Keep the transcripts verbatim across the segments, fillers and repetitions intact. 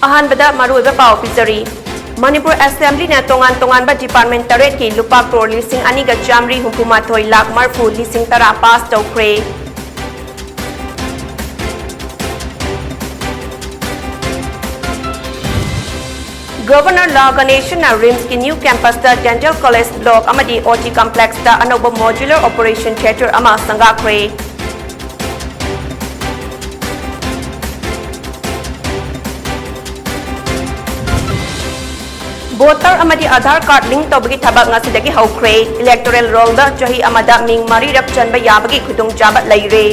ꯑꯍꯥꯟꯕꯗ ꯃꯔꯨꯑꯣꯏꯕ ꯄꯥꯎ ꯄꯤꯖꯔꯤ꯫ ꯃꯅꯤꯄꯨꯔ ꯑꯦꯁꯦꯝꯕ꯭ꯂꯤꯅ ꯇꯣꯉꯥꯟ ꯇꯣꯉꯥꯟꯕ ꯗꯤꯄꯥꯔꯠꯃꯦꯟ ꯇꯔꯦꯠꯀꯤ ꯂꯨꯄꯥ ꯀ꯭ꯔꯣꯔ ꯂꯤꯁꯤꯡ ꯑꯅꯤꯒ ꯆꯥꯃꯔꯤ ꯍꯨꯝꯐꯨ ꯃꯥꯊꯣꯏ ꯂꯥꯈ ꯃꯔꯐꯨ ꯂꯤꯁꯤꯡ ꯇꯔꯥ ꯄꯥꯁ ꯇꯧꯈ꯭ꯔꯦ꯫ ꯒꯚꯔꯅꯔ ꯂꯥ ꯒꯅꯦꯁꯟꯅ ꯔꯤꯝꯁꯀꯤ ꯅ꯭ꯌꯨ ꯀꯦꯝꯄꯁꯇ ꯗꯦꯟꯇꯦꯜ ꯀꯣꯂꯦꯖ ꯕ꯭ꯂꯣꯛ ꯑꯃꯗꯤ ꯑꯣ ꯇꯤ ꯀꯝꯄ꯭ꯂꯦꯛꯁꯇ ꯑꯅꯧꯕ ꯃꯣꯗ꯭ꯌꯨꯂꯔ ꯑꯣꯄꯔꯦꯁꯟ ꯊꯤꯌꯦꯇꯔ ꯑꯃ ꯁꯪꯒꯥꯈ꯭ꯔꯦ꯫ ꯚꯣꯇꯔ ꯑꯃꯗꯤ ꯑꯥꯙꯥꯔ ꯀꯥꯔꯗ ꯂꯤꯡ ꯇꯧꯕꯒꯤ ꯊꯕꯛ ꯉꯁꯤꯗꯒꯤ ꯍꯧꯈ꯭ꯔꯦ꯫ ꯏꯂꯦꯛꯇꯣꯔꯦꯜ ꯔꯣꯜꯗ ꯆꯍꯤ ꯑꯃꯗ ꯃꯤꯡ ꯃꯔꯤꯔꯛ ꯆꯟꯕ ꯌꯥꯕꯒꯤ ꯈꯨꯗꯣꯡꯆꯥꯕ ꯂꯩꯔꯦ꯫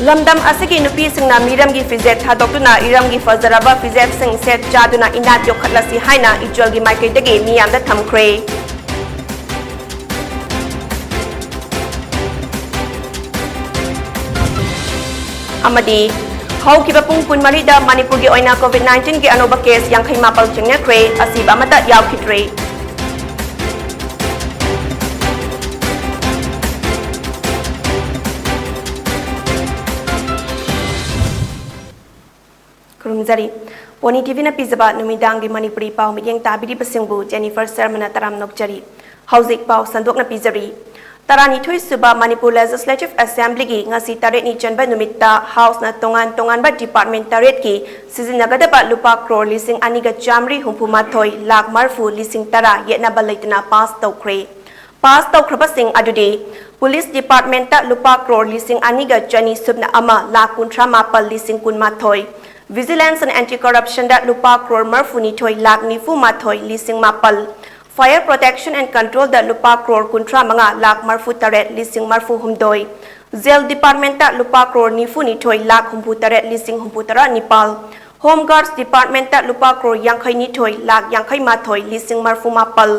ꯂꯝꯗꯝ ꯑꯁꯤꯒꯤ ꯅꯨꯄꯤꯁꯤꯡꯅ ꯃꯤꯔꯝꯒꯤ ꯐꯤꯖꯦꯠ ꯊꯥꯗꯣꯛꯇꯨꯅ ꯏꯔꯝꯒꯤ ꯐꯖꯔꯕ ꯐꯤꯖꯦꯠꯁꯤꯡ ꯁꯦꯠ ꯆꯥꯗꯨꯅ ꯏꯅꯥꯠ ꯌꯣꯛꯈꯠꯂꯁꯤ ꯍꯥꯏꯅ ꯏꯆꯜꯒꯤ ꯃꯥꯏꯀꯩꯗꯒꯤ ꯃꯤꯌꯥꯝꯗ ꯊꯝꯈ꯭ꯔꯦ꯫ ꯑꯃꯗꯤ ꯍꯧꯈꯤꯕ ꯄꯨꯡ ꯀꯨꯟꯃꯔꯤꯗ ꯃꯅꯤꯄꯨꯔꯒꯤ ꯑꯣꯏꯅ COVID nineteenꯒꯤ ꯑꯅꯧꯕ ꯀꯦꯁ ꯌꯥꯡꯈꯩ ꯃꯥꯄꯜ ꯊꯦꯡꯅꯈ꯭ꯔꯦ, ꯑꯁꯤꯕ ꯑꯃꯠꯇ ꯌꯥꯎꯈꯤꯗ꯭ꯔꯦ꯫ ꯈꯨꯔꯨꯝꯖꯔꯤ꯫ ꯄꯣꯅꯤ ꯇꯤꯚꯤꯅ ꯄꯤꯖꯕ ꯅꯨꯃꯤꯗꯥꯡꯒꯤ ꯃꯅꯤꯄꯨꯔꯤ ꯄꯥꯎ ꯃꯤꯠꯌꯦꯡ ꯇꯥꯕꯤꯔꯤꯕꯁꯤꯡꯕꯨ ꯖꯦꯅꯤꯐꯔ ꯁꯔꯃꯅ ꯇꯔꯥꯝꯅ ꯑꯣꯛꯆꯔꯤ꯫ ꯍꯧꯖꯤꯛ ꯄꯥꯎ ꯁꯟꯗꯣꯛꯅ ꯄꯤꯖꯔꯤ꯫ ꯇꯔꯥꯅꯤꯊꯣꯏ ꯁꯨꯕ ꯃꯅꯤꯄꯨꯔ ꯂꯦꯖꯤꯁꯂꯦꯇꯤꯚ ꯑꯦꯁꯦꯝꯕ꯭ꯂꯤꯒꯤ ꯉꯁꯤ ꯇꯔꯦꯠꯅꯤ ꯆꯟꯕ ꯅꯨꯃꯤꯠꯇ ꯍꯥꯎꯁꯅ ꯇꯣꯉꯥꯟ ꯇꯣꯉꯥꯟꯕ ꯗꯤꯄꯥꯔꯠꯃꯦꯟ ꯇꯔꯦꯠꯀꯤ ꯁꯤꯖꯤꯟꯅꯒꯗꯕ ꯂꯨꯄꯥ ꯀ꯭ꯔꯣꯔ ꯂꯤꯁꯤꯡ ꯑꯅꯤꯒ ꯆꯥꯃꯔꯤ ꯍꯨꯝꯐꯨ ꯃꯥꯊꯣꯏ ꯂꯥꯈ ꯃꯔꯐꯨ ꯂꯤꯁꯤꯡ ꯇꯔꯥ ꯌꯦꯠꯅꯕ ꯂꯩꯇꯅ ꯄꯥꯁ ꯇꯧꯈ꯭ꯔꯦ꯫ ꯄꯥꯁ ꯇꯧꯈ꯭ꯔꯕꯁꯤꯡ ꯑꯗꯨꯗꯤ ꯄꯨꯂꯤꯁ ꯗꯤꯄꯥꯔꯠꯃꯦꯟꯇ ꯂꯨꯄꯥ ꯀ꯭ꯔꯣꯔ ꯂꯤꯁꯤꯡ ꯑꯅꯤꯒ ꯆꯅꯤ ꯁꯨꯞꯅ ꯑꯃ ꯂꯥꯈ ꯀꯨꯟꯊ꯭ꯔꯥ ꯃꯥꯄꯜ ꯂꯤꯁꯤꯡ ꯀꯨꯟꯃꯥꯊꯣꯏ, ꯚꯤꯖꯤꯂꯦꯟꯁ ꯑꯦꯟ ꯑꯦꯟꯇꯤ ꯀꯔꯞꯁꯟꯗ ꯂꯨꯄꯥ ꯀ꯭ꯔꯣꯔ ꯃꯔꯐꯨꯅꯤꯊꯣꯏ ꯂꯥꯈ ꯅꯤꯐꯨ ꯃꯥꯊꯣꯏ ꯂꯤꯁꯤꯡ ꯃꯥꯄꯜ, ꯐꯥꯌꯔ ꯄ꯭ꯔꯣꯇꯦꯛꯁꯟ ꯑꯦꯟ ꯀꯟꯇ꯭ꯔꯣꯜꯗ ꯂꯨꯄꯥ ꯀ꯭ꯔꯣꯔ ꯀꯨꯟꯊ꯭ꯔꯥ ꯃꯉꯥ ꯂꯥꯈ ꯃꯔꯐꯨ ꯇꯔꯦꯠ ꯂꯤꯁꯤꯡ ꯃꯔꯐꯨ ꯍꯨꯝꯗꯣꯏ, ꯖꯦꯜ ꯗꯤꯄꯥꯔꯠꯃꯦꯟꯇ ꯂꯨꯄꯥ ꯀ꯭ꯔꯣꯔ ꯅꯤꯐꯨꯅꯤꯊꯣꯏ ꯂꯥꯈ ꯍꯨꯝꯐꯨ ꯇꯔꯦꯠ ꯂꯤꯁꯤꯡ ꯍꯨꯝꯐꯨ ꯇꯔꯥ ꯅꯤꯄꯥꯜ, ꯍꯣꯝ ꯒꯥꯔꯗꯁ ꯗꯤꯄꯥꯔꯠꯃꯦꯟꯇ ꯂꯨꯄꯥ ꯀ꯭ꯔꯣꯔ ꯌꯥꯡꯈꯩ ꯅꯤꯊꯣꯏ ꯂꯥꯈ ꯌꯥꯡꯈꯩ ꯃꯥꯊꯣꯏ ꯂꯤꯁꯤꯡ ꯃꯔꯐꯨ ꯃꯥꯄꯜ,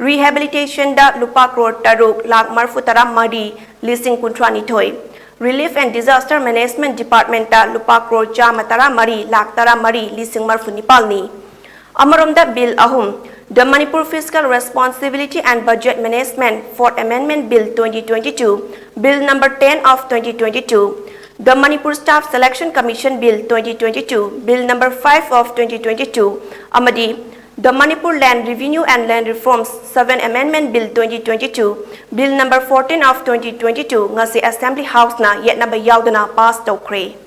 ꯔꯤꯍꯦꯕꯤꯂꯤꯇꯦꯁꯟꯗ ꯂꯨꯄꯥ ꯀ꯭ꯔꯣꯔ ꯇꯔꯨꯛ ꯂꯥꯈ ꯃꯔꯐꯨ ꯇꯔꯥ ꯃꯔꯤ ꯂꯤꯁꯤꯡ ꯀꯨꯟꯊ꯭ꯔꯥ ꯅꯤꯊꯣꯏ, ꯔꯤꯂꯤꯐ ꯑꯦꯟ ꯗꯤꯖꯥꯁꯇꯔ ꯃꯦꯅꯦꯖꯃꯦꯟꯠ ꯗꯤꯄꯥꯔꯠꯃꯦꯟꯇ ꯂꯨꯄꯥ ꯀ꯭ꯔꯣꯔ ꯆꯥꯝꯃ ꯇꯔꯥ ꯃꯔꯤ ꯂꯥꯈ ꯇꯔꯥ ꯃꯔꯤ ꯂꯤꯁꯤꯡ ꯃꯔꯐꯨ ꯅꯤꯄꯥꯜꯅꯤ꯫ ꯑꯃꯔꯣꯝꯗ ꯕꯤꯜ ꯑꯍꯨꯝ, The Manipur Fiscal Responsibility and Budget Management Fourth Amendment Bill twenty twenty-two, Bill number ten of twenty twenty-two, the Manipur Staff Selection Commission Bill twenty twenty-two, Bill number five of twenty twenty-two, ꯑꯃꯗꯤ the Manipur Land Revenue and Land Reforms Seventh Amendment Bill twenty twenty-two, Bill number fourteen of twenty twenty-two ꯉꯁꯤ Assembly Houseꯅ ꯌꯦꯠꯅꯕ ꯌꯥꯎꯗꯅ pass ꯇꯧꯈ꯭ꯔꯦ꯫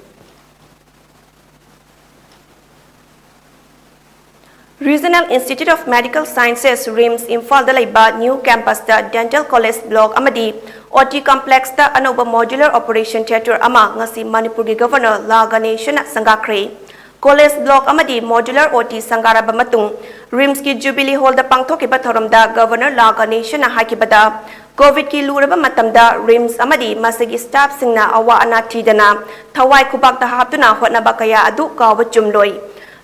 Regional Institute of Medical Sciences, RIMS, ꯏꯝꯐꯥꯜꯗ ꯂꯩꯕ new campusꯇ Dental College Block ꯑꯃꯗꯤ OT Complexꯇ ꯑꯅꯧꯕ Modular Operation Theatre ꯑꯃ ꯉꯁꯤ ꯃꯅꯤꯄꯨꯔꯒꯤ Governor ꯂꯥ ꯒꯅꯦꯁꯟꯅ ꯁꯪꯒꯥꯈ꯭ꯔꯦ꯫ College Block ꯑꯃꯗꯤ Modular OT ꯁꯪꯒꯥꯔꯕ ꯃꯇꯨꯡ RIMSꯀꯤ Jubilee Hallꯗ ꯄꯥꯡꯊꯣꯛꯈꯤꯕ ꯊꯧꯔꯝꯗ Governor ꯂꯥ ꯒꯅꯦꯁꯟꯅ ꯍꯥꯏꯈꯤꯕꯗ, COVIDꯀꯤ ꯂꯨꯔꯕ ꯃꯇꯝꯗ RIMS ꯑꯃꯗꯤ ꯃꯁꯤꯒꯤ staffꯁꯤꯡꯅ ꯑꯋꯥ ꯑꯅꯥ ꯊꯤꯗꯅ ꯊꯋꯥꯏ ꯈꯨꯕꯥꯛꯇ ꯍꯥꯞꯇꯨꯅ ꯍꯣꯠꯅꯕ ꯀꯌꯥ ꯑꯗꯨ ꯀꯥꯎꯕ ꯆꯨꯝꯂꯣꯏ꯫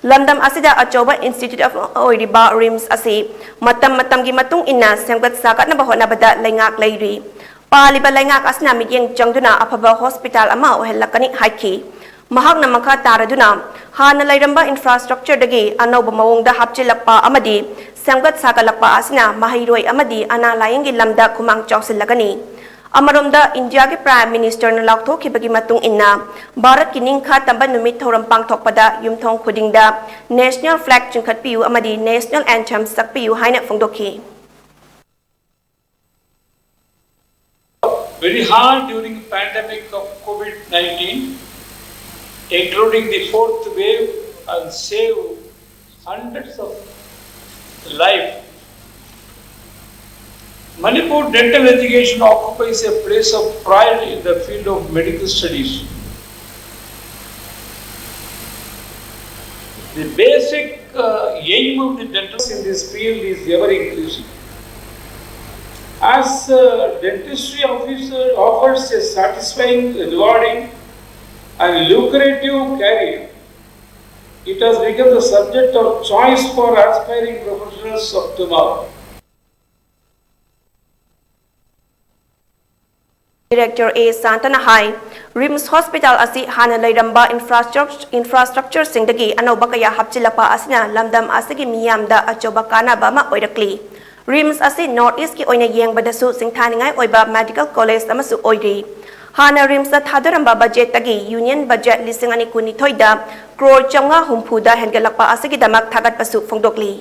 ꯂꯝꯗꯝ ꯑꯁꯤꯗ ꯑꯆꯧꯕ institute ꯑꯃ ꯑꯣꯏꯔꯤꯕ RIMS ꯑꯁꯤ ꯃꯇꯝ ꯃꯇꯝꯒꯤ ꯃꯇꯨꯡ ꯏꯟꯅ ꯁꯦꯝꯒꯠ ꯁꯥꯒꯠꯅꯕ ꯍꯣꯠꯅꯕꯗ ꯂꯩꯉꯥꯛ ꯂꯩꯔꯤ꯫ ꯄꯥꯜꯂꯤꯕ ꯂꯩꯉꯥꯛ ꯑꯁꯤꯅ ꯃꯤꯠꯌꯦꯡ ꯆꯪꯗꯨꯅ ꯑꯐꯕ hospital ꯑꯃ ꯑꯣꯏꯍꯜꯂꯛꯀꯅꯤ ꯍꯥꯏꯈꯤ꯫ ꯃꯍꯥꯛꯅ ꯃꯈꯥ ꯇꯥꯔꯗꯨꯅ, ꯍꯥꯟꯅ ꯂꯩꯔꯝꯕ infrastructureꯗꯒꯤ ꯑꯅꯧꯕ ꯃꯑꯣꯡꯗ ꯍꯥꯞꯆꯤꯜꯂꯛꯄ ꯑꯃꯗꯤ ꯁꯦꯝꯒꯠ ꯁꯥꯒꯠꯂꯛꯄ ꯑꯁꯤꯅ ꯃꯍꯩꯔꯣꯏ ꯑꯃꯗꯤ ꯑꯅꯥ ꯂꯥꯌꯦꯡꯒꯤ ꯂꯝꯗ ꯈꯨꯃꯥꯡ ꯆꯥꯎꯁꯤꯜꯂꯒꯅꯤ꯫ ꯑꯃꯔꯣꯝꯗ, ꯏꯟꯗꯤꯌꯥꯒꯤ Prime Ministerꯅ ꯂꯥꯎꯊꯣꯛꯈꯤꯕꯒꯤ ꯃꯇꯨꯡ ꯏꯟꯅ, ꯚꯥꯔꯠꯀꯤ ꯅꯤꯡꯈꯥ ꯇꯝꯕ ꯅꯨꯃꯤꯠ ꯊꯧꯔꯝ ꯄꯥꯡꯊꯣꯛꯄꯗ ꯌꯨꯝꯊꯣꯡ ꯈꯨꯗꯤꯡꯗ National Flag ꯆꯤꯡꯈꯠꯄꯤꯌꯨ ꯑꯃꯗꯤ National Anthem ꯁꯛꯄꯤꯌꯨ ꯍꯥꯏꯅ ꯐꯣꯡꯗꯣꯛꯈꯤ꯫ Very hard during pandemic of COVID nineteen, including the fourth wave, and save hundreds of lives. Manipur dental education occupies a place of pride in the field of medical studies. The basic uh, aim of the dentists in this field is ever increasing. As uh, dentistry officer offers a satisfying, rewarding, and lucrative career, it has become the subject of choice for aspiring professionals of tomorrow. Director A ꯁꯥꯟꯇꯅ high, RIMS hospital ꯑꯁꯤ ꯍꯥꯟꯅ ꯂꯩꯔꯝꯕ infrastructure, infrastructureꯁꯤꯡꯗꯒꯤ ꯑꯅꯧꯕ ꯀꯌꯥ ꯍꯥꯞꯆꯤꯜꯂꯛꯄ ꯑꯁꯤꯅ ꯂꯝꯗꯝ ꯑꯁꯤꯒꯤ ꯃꯤꯌꯥꯝꯗ ꯑꯆꯧꯕ ꯀꯥꯟꯅꯕ ꯑꯃ ꯑꯣꯏꯔꯛꯂꯤ꯫ RIMS ꯑꯁꯤ North Eastꯀꯤ ꯑꯣꯏꯅ ꯌꯦꯡꯕꯗꯁꯨ ꯁꯤꯡꯊꯥꯅꯤꯡꯉꯥꯏ ꯑꯣꯏꯕ medical college ꯑꯃꯁꯨ ꯑꯣꯏꯔꯤ꯫ ꯍꯥꯟꯅ RIMSꯇ ꯊꯥꯗꯔꯝꯕ budgetꯇꯒꯤ union budget ꯂꯤꯁꯤꯡ ꯑꯅꯤ ꯀꯨꯟꯅꯤꯊꯣꯏꯗ ꯀ꯭ꯔꯣꯔ ꯆꯥꯝꯃꯉꯥ ꯍꯨꯝꯐꯨꯗ ꯍꯦꯟꯒꯠꯂꯛꯄ ꯑꯁꯤꯒꯤꯗꯃꯛ ꯊꯥꯒꯠꯄꯁꯨ ꯐꯣꯡꯗꯣꯛꯂꯤ꯫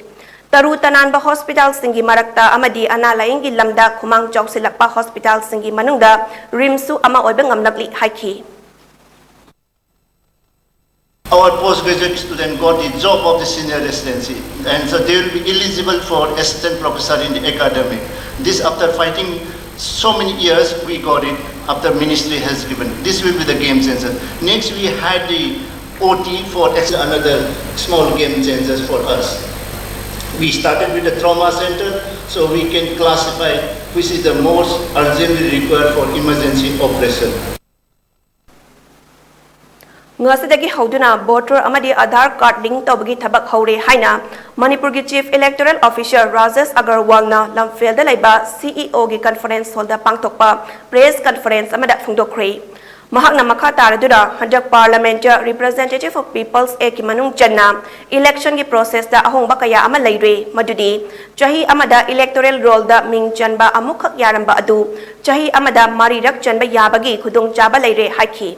ꯇꯔꯨ ꯇꯅꯥꯟꯕ hospitalꯁꯤꯡꯒꯤ ꯃꯔꯛꯇ ꯑꯃꯗꯤ ꯑꯅꯥ ꯂꯥꯌꯦꯡꯒꯤ ꯂꯝꯗ ꯈꯨꯃꯥꯡ ꯆꯥꯎꯁꯤꯜꯂꯛꯄ hospitalꯁꯤꯡꯒꯤ ꯃꯅꯨꯡꯗ RIMSꯁꯨ ꯑꯃ ꯑꯣꯏꯕ ꯉꯝꯂꯛꯂꯤ ꯍꯥꯏꯈꯤ꯫ Our postgraduate student got the job of the senior residency, and so they will be eligible for assistant professor in the academic. This, after fighting so many years, we got it after ministry has given. This will be the game changer. Next, we had the O T for ex-, another small game changers for us. We started with the trauma center, so we can classify which is the most urgently required for emergency operation. ꯉꯁꯤꯗꯒꯤ ꯍꯧꯗꯨꯅ voter ꯑꯃꯗꯤ Aadhaar card link ꯇꯧꯕꯒꯤ ꯊꯕꯛ ꯍꯧꯔꯦ ꯍꯥꯏꯅ ꯃꯅꯤꯄꯨꯔꯒꯤ Chief Electoral Officer Rajesh ꯑꯒꯔꯋꯥꯜꯅ ꯂꯝꯐꯦꯜꯗ ꯂꯩꯕ CEOꯒꯤ conference hallꯗ ꯄꯥꯡꯊꯣꯛꯄ press conference ꯑꯃꯗ ꯐꯣꯡꯗꯣꯛꯈ꯭ꯔꯦ꯫ ꯃꯍꯥꯛꯅ ꯃꯈꯥ ꯇꯥꯔꯗꯨꯅ ꯍꯟꯗꯛ parliamentꯇ Representative of People's Actꯀꯤ ꯃꯅꯨꯡ ꯆꯟꯅ electionꯒꯤ processꯇ ꯑꯍꯣꯡꯕ ꯀꯌꯥ ꯑꯃ ꯂꯩꯔꯦ, ꯃꯗꯨꯗꯤ ꯆꯍꯤ ꯑꯃꯗ electoral rollꯗ ꯃꯤꯡ ꯆꯟꯕ ꯑꯃꯨꯛꯈꯛ ꯌꯥꯔꯝꯕ ꯑꯗꯨ ꯆꯍꯤ ꯑꯃꯗ ꯃꯔꯤꯔꯛ ꯆꯟꯕ ꯌꯥꯕꯒꯤ ꯈꯨꯗꯣꯡꯆꯥꯕ ꯂꯩꯔꯦ ꯍꯥꯏꯈꯤ꯫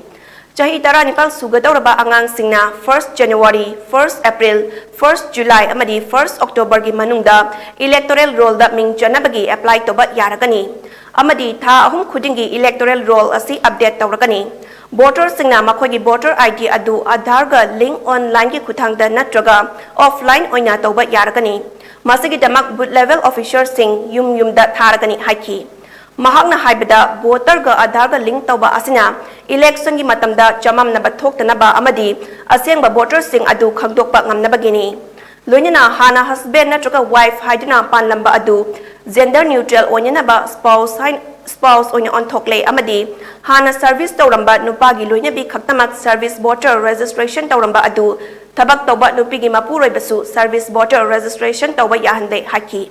ꯆꯍꯤ ꯇꯔꯥꯅꯤꯄꯥꯜ ꯁꯨꯒꯗꯧꯔꯕ ꯑꯉꯥꯡꯁꯤꯡꯅ first January, first April, first July ꯑꯃꯗꯤ first Octoberꯒꯤ ꯃꯅꯨꯡꯗ electoral rollꯗ ꯃꯤꯡ ꯆꯟꯅꯕꯒꯤ apply ꯇꯧꯕ ꯌꯥꯔꯒꯅꯤ ꯑꯃꯗꯤ ꯊꯥ ꯑꯍꯨꯝ ꯈꯨꯗꯤꯡꯒꯤ electoral roll ꯑꯁꯤ update ꯇꯧꯔꯒꯅꯤ꯫ Voterꯁꯤꯡꯅ ꯃꯈꯣꯏꯒꯤ voter ID ꯑꯗꯨ Aadhaarꯒ link onlineꯒꯤ ꯈꯨꯠꯊꯥꯡꯗ ꯅꯠꯇ꯭ꯔꯒ offline ꯑꯣꯏꯅ ꯇꯧꯕ ꯌꯥꯔꯒꯅꯤ꯫ ꯃꯁꯤꯒꯤꯗꯃꯛ booth level officerꯁꯤꯡ ꯌꯨꯝ ꯌꯨꯝꯗ ꯊꯥꯔꯒꯅꯤ ꯍꯥꯏꯈꯤ꯫ ꯃꯍꯥꯛꯅ ꯍꯥꯏꯕꯗ, voterꯒ Aadhaarꯒ link ꯇꯧꯕ ꯑꯁꯤꯅ electionꯒꯤ ꯃꯇꯝꯗ ꯆꯃꯝꯅꯕ ꯊꯣꯛꯇꯅꯕ ꯑꯃꯗꯤ ꯑꯁꯦꯡꯕ voterꯁꯤꯡ ꯑꯗꯨ ꯈꯪꯗꯣꯛꯄ ꯉꯝꯅꯕꯒꯤꯅꯤ꯫ ꯂꯣꯏꯅꯅ ꯍꯥꯟꯅ husband ꯅꯠꯇ꯭ꯔꯒ wife ꯍꯥꯏꯗꯨꯅ ꯄꯥꯟꯂꯝꯕ ꯑꯗꯨ gender neutral ꯑꯣꯏꯅꯅꯕ spouse ꯍꯥꯏ-, spouse ꯑꯣꯏꯅ ꯑꯣꯟꯊꯣꯛꯂꯦ ꯑꯃꯗꯤ ꯍꯥꯟꯅ service ꯇꯧꯔꯝꯕ ꯅꯨꯄꯥꯒꯤ ꯂꯣꯏꯅꯕꯤ ꯈꯛꯇꯃꯛ service voter registration ꯇꯧꯔꯝꯕ ꯑꯗꯨ ꯊꯕꯛ ꯇꯧꯕ ꯅꯨꯄꯤꯒꯤ ꯃꯄꯨꯔꯣꯏꯕꯁꯨ service voter registration ꯇꯧꯕ ꯌꯥꯍꯟꯂꯦ ꯍꯥꯏꯈꯤ꯫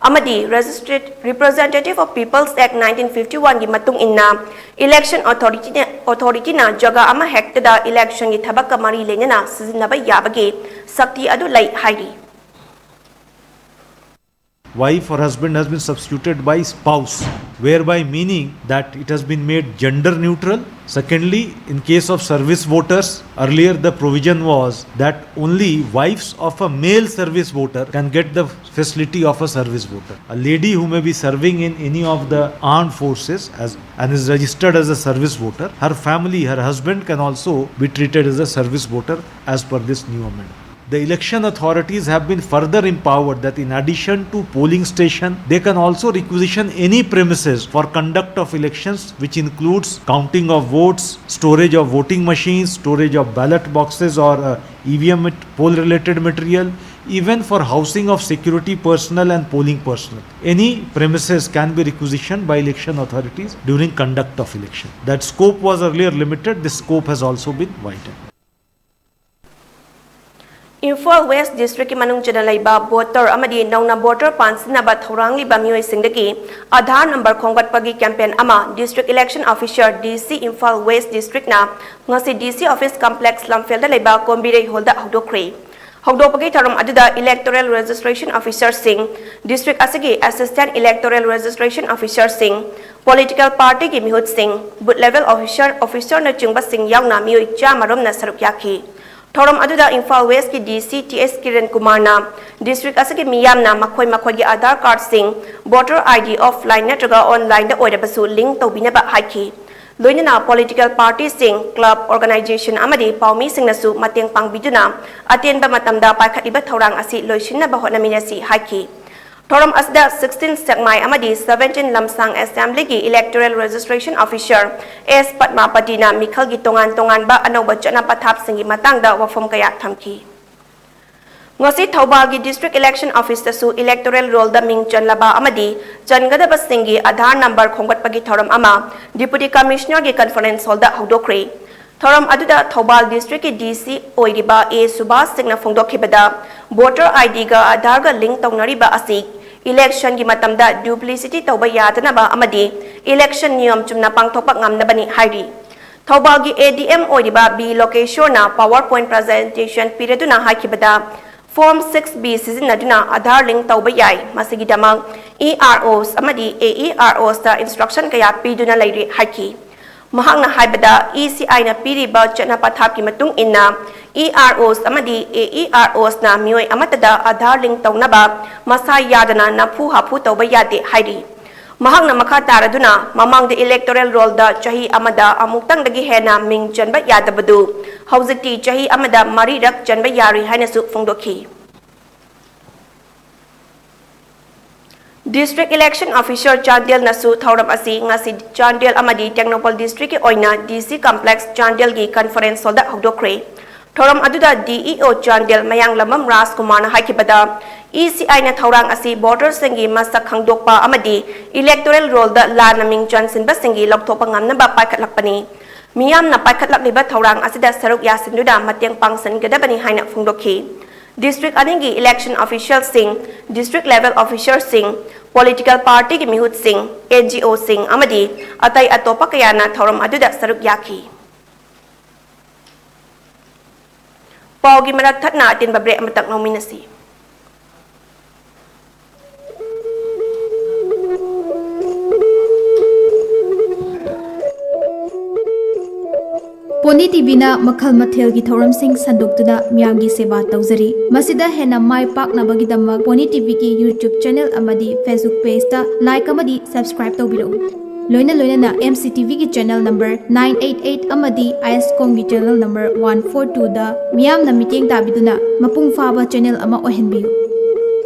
ꯑꯃꯗꯤ Registered Representative of People's Act nineteen fifty-one ꯒꯤ ꯃꯇꯨꯡ ꯏꯟꯅ election authority-ꯅ, authority-ꯅ ꯖꯒꯥ ꯑꯃ ꯍꯦꯛꯇꯗ election-ꯒꯤ ꯊꯕꯛꯀ ꯃꯔꯤ ꯂꯩꯅꯅ ꯁꯤꯖꯤꯟꯅꯕ ꯌꯥꯕꯒꯤ ꯁꯛꯇꯤ ꯑꯗꯨ ꯂꯩ ꯍꯥꯏꯔꯤ꯫ Wife or husband has been substituted by spouse, whereby meaning that it has been made gender neutral. Secondly, in case of service voters, earlier the provision was that only wives of a male service voter can get the facility of a service voter. A lady who may be serving in any of the armed forces as, and is registered as a service voter, her family, her husband can also be treated as a service voter as per this new amendment. The election authorities have been further empowered that in addition to polling station, they can also requisition any premises for conduct of elections, which includes counting of votes, storage of voting machines, storage of ballot boxes or uh, E V M mat- poll related material, even for housing of security personnel and polling personnel. Any premises can be requisitioned by election authorities during conduct of election. That scope was earlier limited, this scope has also been widened. Imphal west ꯗꯤꯁꯇ꯭ꯔꯤꯛꯀꯤ ꯃꯅꯨꯡ ꯆꯟꯅ ꯂꯩꯕ voter ꯑꯃꯗꯤ ꯅꯧꯅ voter ꯄꯥꯟꯁꯤꯟꯅꯕ ꯊꯧꯔꯥꯡꯂꯤꯕ ꯃꯤꯑꯣꯏꯁꯤꯡꯗꯒꯤ Aadhaar number ꯈꯣꯝꯒꯠꯄꯒꯤ ꯀꯦꯝꯄꯦꯟ ꯑꯃ district election officer, D C, Imphal west ꯗꯤꯁꯇ꯭ꯔꯤꯛꯅ ꯉꯁꯤ ꯗꯤ ꯁꯤ ꯑꯣꯐꯤꯁ ꯀꯝꯄ꯭ꯂꯦꯛꯁ, ꯂꯝꯐꯦꯜꯗ ꯂꯩꯕ ꯀꯣꯝꯕꯤꯔꯩ ꯍꯣꯜꯗ ꯍꯧꯗꯣꯛꯈ꯭ꯔꯦ꯫ ꯍꯧꯗꯣꯛꯄꯒꯤ ꯊꯧꯔꯝ ꯑꯗꯨꯗ ꯏꯂꯦꯛꯇꯣꯔꯦꯜ ꯔꯦꯖꯤꯁꯇ꯭ꯔꯦꯁꯟ ꯑꯣꯐꯤꯁꯥꯔꯁꯤꯡ, ꯗꯤꯁꯇ꯭ꯔꯤꯛ ꯑꯁꯤꯒꯤ ꯑꯦꯁꯤꯁꯇꯦꯟꯠ ꯏꯂꯦꯛꯇꯣꯔꯦꯜ ꯔꯦꯖꯤꯁꯇ꯭ꯔꯦꯁꯟ ꯑꯣꯐꯤꯁꯥꯔꯁꯤꯡ, ꯄꯣꯂꯤꯇꯤꯀꯦꯜ ꯄꯥꯔꯇꯤꯒꯤ ꯃꯤꯍꯨꯠꯁꯤꯡ, ꯕꯨꯊ ꯂꯦꯚꯦꯜ ꯑꯣꯐꯤꯁꯥꯔ, ꯑꯣꯐꯤꯁꯥꯔꯅꯆꯤꯡꯕꯁꯤꯡ ꯌꯥꯎꯅ ꯃꯤꯑꯣꯏ ꯆꯥꯝꯃ ꯔꯣꯝꯅ ꯁꯔꯨꯛ ꯌꯥꯈꯤ꯫ ꯊꯧꯔꯝ ꯑꯗꯨꯗ ꯏꯝꯐꯥꯜ ꯋꯦꯁꯀꯤ ꯗꯤ ꯁꯤ ꯇꯤ ꯑꯦꯁ ꯀꯤꯔꯟ ꯀꯨꯃꯥꯔꯅ ꯗꯤꯁꯇ꯭ꯔꯤꯛ ꯑꯁꯤꯒꯤ ꯃꯤꯌꯥꯝꯅ ꯃꯈꯣꯏ ꯃꯈꯣꯏꯒꯤ ꯑꯥꯙꯥꯔ ꯀꯥꯔꯗꯁꯤꯡ, ꯚꯣꯇꯔ ꯑꯥꯏ ꯗꯤ ꯑꯣꯐꯂꯥꯏꯟ ꯅꯠꯇ꯭ꯔꯒ ꯑꯣꯟꯂꯥꯏꯟꯗ ꯑꯣꯏꯔꯕꯁꯨ ꯂꯤꯡ ꯇꯧꯕꯤꯅꯕ ꯍꯥꯏꯈꯤ꯫ ꯂꯣꯏꯅꯅ ꯄꯣꯂꯤꯇꯤꯀꯦꯜ ꯄꯥꯔꯇꯤꯁꯤꯡ, ꯀ꯭ꯂꯕ, ꯑꯣꯔꯒꯅꯥꯏꯖꯦꯁꯟ ꯑꯃꯗꯤ ꯄꯥꯎꯃꯤꯁꯤꯡꯅꯁꯨ ꯃꯇꯦꯡ ꯄꯥꯡꯕꯤꯗꯨꯅ ꯑꯇꯦꯟꯕ ꯃꯇꯝꯗ ꯄꯥꯏꯈꯠꯂꯤꯕ ꯊꯧꯔꯥꯡ ꯑꯁꯤ ꯂꯣꯏꯁꯤꯟꯅꯕ ꯍꯣꯠꯅꯃꯤꯟꯅꯁꯤ ꯍꯥꯏꯈꯤ꯫ ꯊꯧꯔꯝ ꯑꯁꯤꯗ sixteen ꯁꯦꯛꯃꯥꯏ ꯑꯃꯗꯤ seventeen ꯂꯝꯁꯥꯡ ꯑꯦꯁꯦꯝꯕ꯭ꯂꯤꯒꯤ ꯏꯂꯦꯛꯇꯣꯔꯦꯜ ꯔꯦꯖꯤꯁꯇ꯭ꯔꯦꯁꯟ ꯑꯣꯐꯤꯁꯥꯔ ꯑꯦꯁ ꯄꯗꯃꯥꯄꯇꯤꯅ ꯃꯤꯈꯜꯒꯤ ꯇꯣꯉꯥꯟ ꯇꯣꯉꯥꯟꯕ ꯑꯅꯧꯕ ꯆꯠꯅ ꯄꯊꯥꯞꯁꯤꯡꯒꯤ ꯃꯇꯥꯡꯗ ꯋꯥꯐꯝ ꯀꯌꯥ ꯊꯝꯈꯤ꯫ ꯉꯁꯤ ꯊꯧꯕꯥꯜꯒꯤ ꯗꯤꯁꯇ꯭ꯔꯤꯛ ꯏꯂꯦꯛꯁꯟ ꯑꯣꯐꯤꯁꯇꯁꯨ ꯏꯂꯦꯛꯇꯣꯔꯦꯜ ꯔꯣꯜꯗ ꯃꯤꯡ ꯆꯜꯂꯕ ꯑꯃꯗꯤ ꯆꯟꯒꯗꯕꯁꯤꯡꯒꯤ ꯑꯥꯙꯥꯔ ꯅꯝꯕꯔ ꯈꯣꯝꯒꯠꯄꯒꯤ ꯊꯧꯔꯝ ꯑꯃ ꯗꯤꯄꯨꯇꯤ ꯀꯃꯤꯁꯅꯔꯒꯤ ꯀꯟꯐꯔꯦꯟꯁ ꯍꯣꯜꯗ ꯍꯧꯗꯣꯛꯈ꯭ꯔꯦ꯫ ꯊꯧꯔꯝ ꯑꯗꯨꯗ ꯊꯧꯕꯥꯜ ꯗꯤꯁꯇ꯭ꯔꯤꯛꯀꯤ ꯗꯤ ꯁꯤ ꯑꯣꯏꯔꯤꯕ ꯑꯦ ꯁꯨꯕꯥꯁ ꯁꯤꯡꯅ ꯐꯣꯡꯗꯣꯛꯈꯤꯕꯗ, ꯚꯣꯇꯔ ꯑꯥꯏ ꯗꯤꯒ ꯑꯥꯙꯥꯔꯒ ꯂꯤꯡ ꯇꯧꯅꯔꯤꯕ ꯑꯁꯤ Election ꯒꯤ ꯃꯇꯝꯗ duplicity ꯇꯧꯕ ꯌꯥꯗꯅꯕ ꯑꯃꯗꯤ election ꯅꯤꯌꯣꯝ ꯆꯨꯝꯅ ꯄꯥꯡꯊꯣꯛꯄ ꯉꯝꯅꯕꯅꯤ ꯍꯥꯏꯔꯤ꯫ ꯊꯧꯕꯥꯜꯒꯤ A D M ꯑꯣꯏꯔꯤꯕ B ꯂꯣꯀꯦꯁꯣꯔꯅ PowerPoint presentation ꯄꯤꯔꯗꯨꯅ ꯍꯥꯏꯈꯤꯕꯗ, Form six B ꯁꯤꯖꯤꯟꯅꯗꯨꯅ Aadhaar link ꯇꯧꯕ ꯌꯥꯏ꯫ ꯃꯁꯤꯒꯤꯗꯃꯛ E R Os ꯑꯃꯗꯤ A E R Os ꯇ instruction ꯀꯌꯥ ꯄꯤꯗꯨꯅ ꯂꯩꯔꯦ ꯍꯥꯏꯈꯤ꯫ ꯃꯍꯥꯛꯅ ꯍꯥꯏꯕꯗ, E C I ꯅ ꯄꯤꯔꯤꯕ ꯆꯠꯅ ꯄꯊꯥꯞꯀꯤ ꯃꯇꯨꯡ ꯏꯟꯅ, E R Os ꯑꯃꯗꯤ A E R Os ꯅ ꯃꯤꯑꯣꯏ ꯑꯃꯠꯇꯗ Aadhaar link ꯇꯧꯅꯕ ꯃꯁꯥ ꯌꯥꯗꯅ ꯅꯝꯐꯨ ꯍꯥꯐꯨ ꯇꯧꯕ ꯌꯥꯗꯦ ꯍꯥꯏꯔꯤ꯫ ꯃꯍꯥꯛꯅ ꯃꯈꯥ ꯇꯥꯔꯗꯨꯅ, ꯃꯃꯥꯡꯗ electoral roll ꯗ ꯆꯍꯤ ꯑꯃꯗ ꯑꯃꯨꯛꯇꯪꯗꯒꯤ ꯍꯦꯟꯅ ꯃꯤꯡ ꯆꯟꯕ ꯌꯥꯗꯕꯗꯨ ꯍꯧꯖꯤꯛꯇꯤ ꯆꯍꯤ ꯑꯃꯗ ꯃꯔꯤꯔꯛ ꯆꯟꯕ ꯌꯥꯔꯤ ꯍꯥꯏꯅꯁꯨ ꯐꯣꯡꯗꯣꯛꯈꯤ꯫ District Election Officer ꯆꯥꯟꯗꯦꯜꯅꯁꯨ ꯊꯧꯔꯝ ꯑꯁꯤ ꯉꯁꯤ ꯆꯥꯟꯗꯦꯜ ꯑꯃꯗꯤ ꯇꯦꯡꯅꯧꯄꯜ district ꯀꯤ ꯑꯣꯏꯅ D C Complex ꯆꯥꯟꯗꯦꯜꯒꯤ conference hall ꯗ ꯍꯧꯗꯣꯛꯈ꯭ꯔꯦ꯫ ꯊꯧꯔꯝ ꯑꯗꯨꯗ D E O Chandel Mayanglambam ꯔꯥꯖꯀꯨꯃꯥꯔꯅ ꯍꯥꯏꯈꯤꯕꯗ, E C I ꯅ ꯊꯧꯔꯥꯡ ꯑꯁꯤ voter ꯁꯤꯡꯒꯤ ꯃꯁꯛ ꯈꯪꯗꯣꯛꯄ ꯑꯃꯗꯤ electoral roll ꯗ ꯂꯥꯟꯅ ꯃꯤꯡ ꯆꯟꯁꯤꯟꯕꯁꯤꯡꯒꯤ ꯂꯧꯊꯣꯛꯄ ꯉꯝꯅꯕ ꯄꯥꯏꯈꯠꯂꯛꯄꯅꯤ꯫ ꯃꯤꯌꯥꯝꯅ ꯄꯥꯏꯈꯠꯂꯛꯂꯤꯕ ꯊꯧꯔꯥꯡ ꯑꯁꯤꯗ ꯁꯔꯨꯛ ꯌꯥꯁꯤꯟꯗꯨꯅ ꯃꯇꯦꯡ ꯄꯥꯡꯁꯤꯟꯒꯗꯕꯅꯤ ꯍꯥꯏꯅ ꯐꯣꯡꯗꯣꯛꯈꯤ꯫ District ꯑꯅꯤꯒꯤ election official ꯁꯤꯡ, district level officer ꯁꯤꯡ, political party ꯒꯤ ꯃꯤꯍꯨꯠꯁꯤꯡ, N G O ꯁꯤꯡ ꯑꯃꯗꯤ ꯑꯇꯩ ꯑꯇꯣꯞꯄ ꯀꯌꯥꯅ ꯊꯧꯔꯝ ꯑꯗꯨꯗ ꯁꯔꯨꯛ ꯌꯥꯈꯤ꯫ ꯄꯥꯎꯒꯤ ꯃꯔꯛ ꯊꯠꯅ ꯑꯇꯦꯟꯕ break ꯑꯃꯇꯪ ꯂꯧꯃꯤꯟꯅꯁꯤ꯫ ꯄꯣꯅꯤ ꯇꯤꯚꯤꯅ ꯃꯈꯜ ꯃꯊꯦꯜꯒꯤ ꯊꯧꯔꯝꯁꯤꯡ ꯁꯟꯗꯣꯛꯇꯨꯅ ꯃꯤꯌꯥꯝꯒꯤ ꯁꯦꯕꯥ ꯇꯧꯖꯔꯤ꯫ ꯃꯁꯤꯗ ꯍꯦꯟꯅ ꯃꯥꯏ ꯄꯥꯛꯅꯕꯒꯤꯗꯃꯛ ꯄꯣꯅꯤ ꯇꯤꯚꯤꯒꯤ YouTube channel ꯑꯃꯗꯤ Facebook page ꯇ like ꯑꯃꯗꯤ subscribe ꯇꯧꯕꯤꯔꯛꯎ꯫ ꯂꯣꯏꯅ ꯂꯣꯏꯅꯅ M C T V ꯒꯤ channel number nine eight eight ꯑꯃꯗꯤ ISCOM ꯒꯤ channel number one four two ꯗ ꯃꯤꯌꯥꯝꯅ ꯃꯤꯠꯌꯦꯡ ꯇꯥꯕꯤꯗꯨꯅ ꯃꯄꯨꯡ ꯐꯥꯕ channel ꯑꯃ ꯑꯣꯏꯍꯟꯕꯤꯌꯨ꯫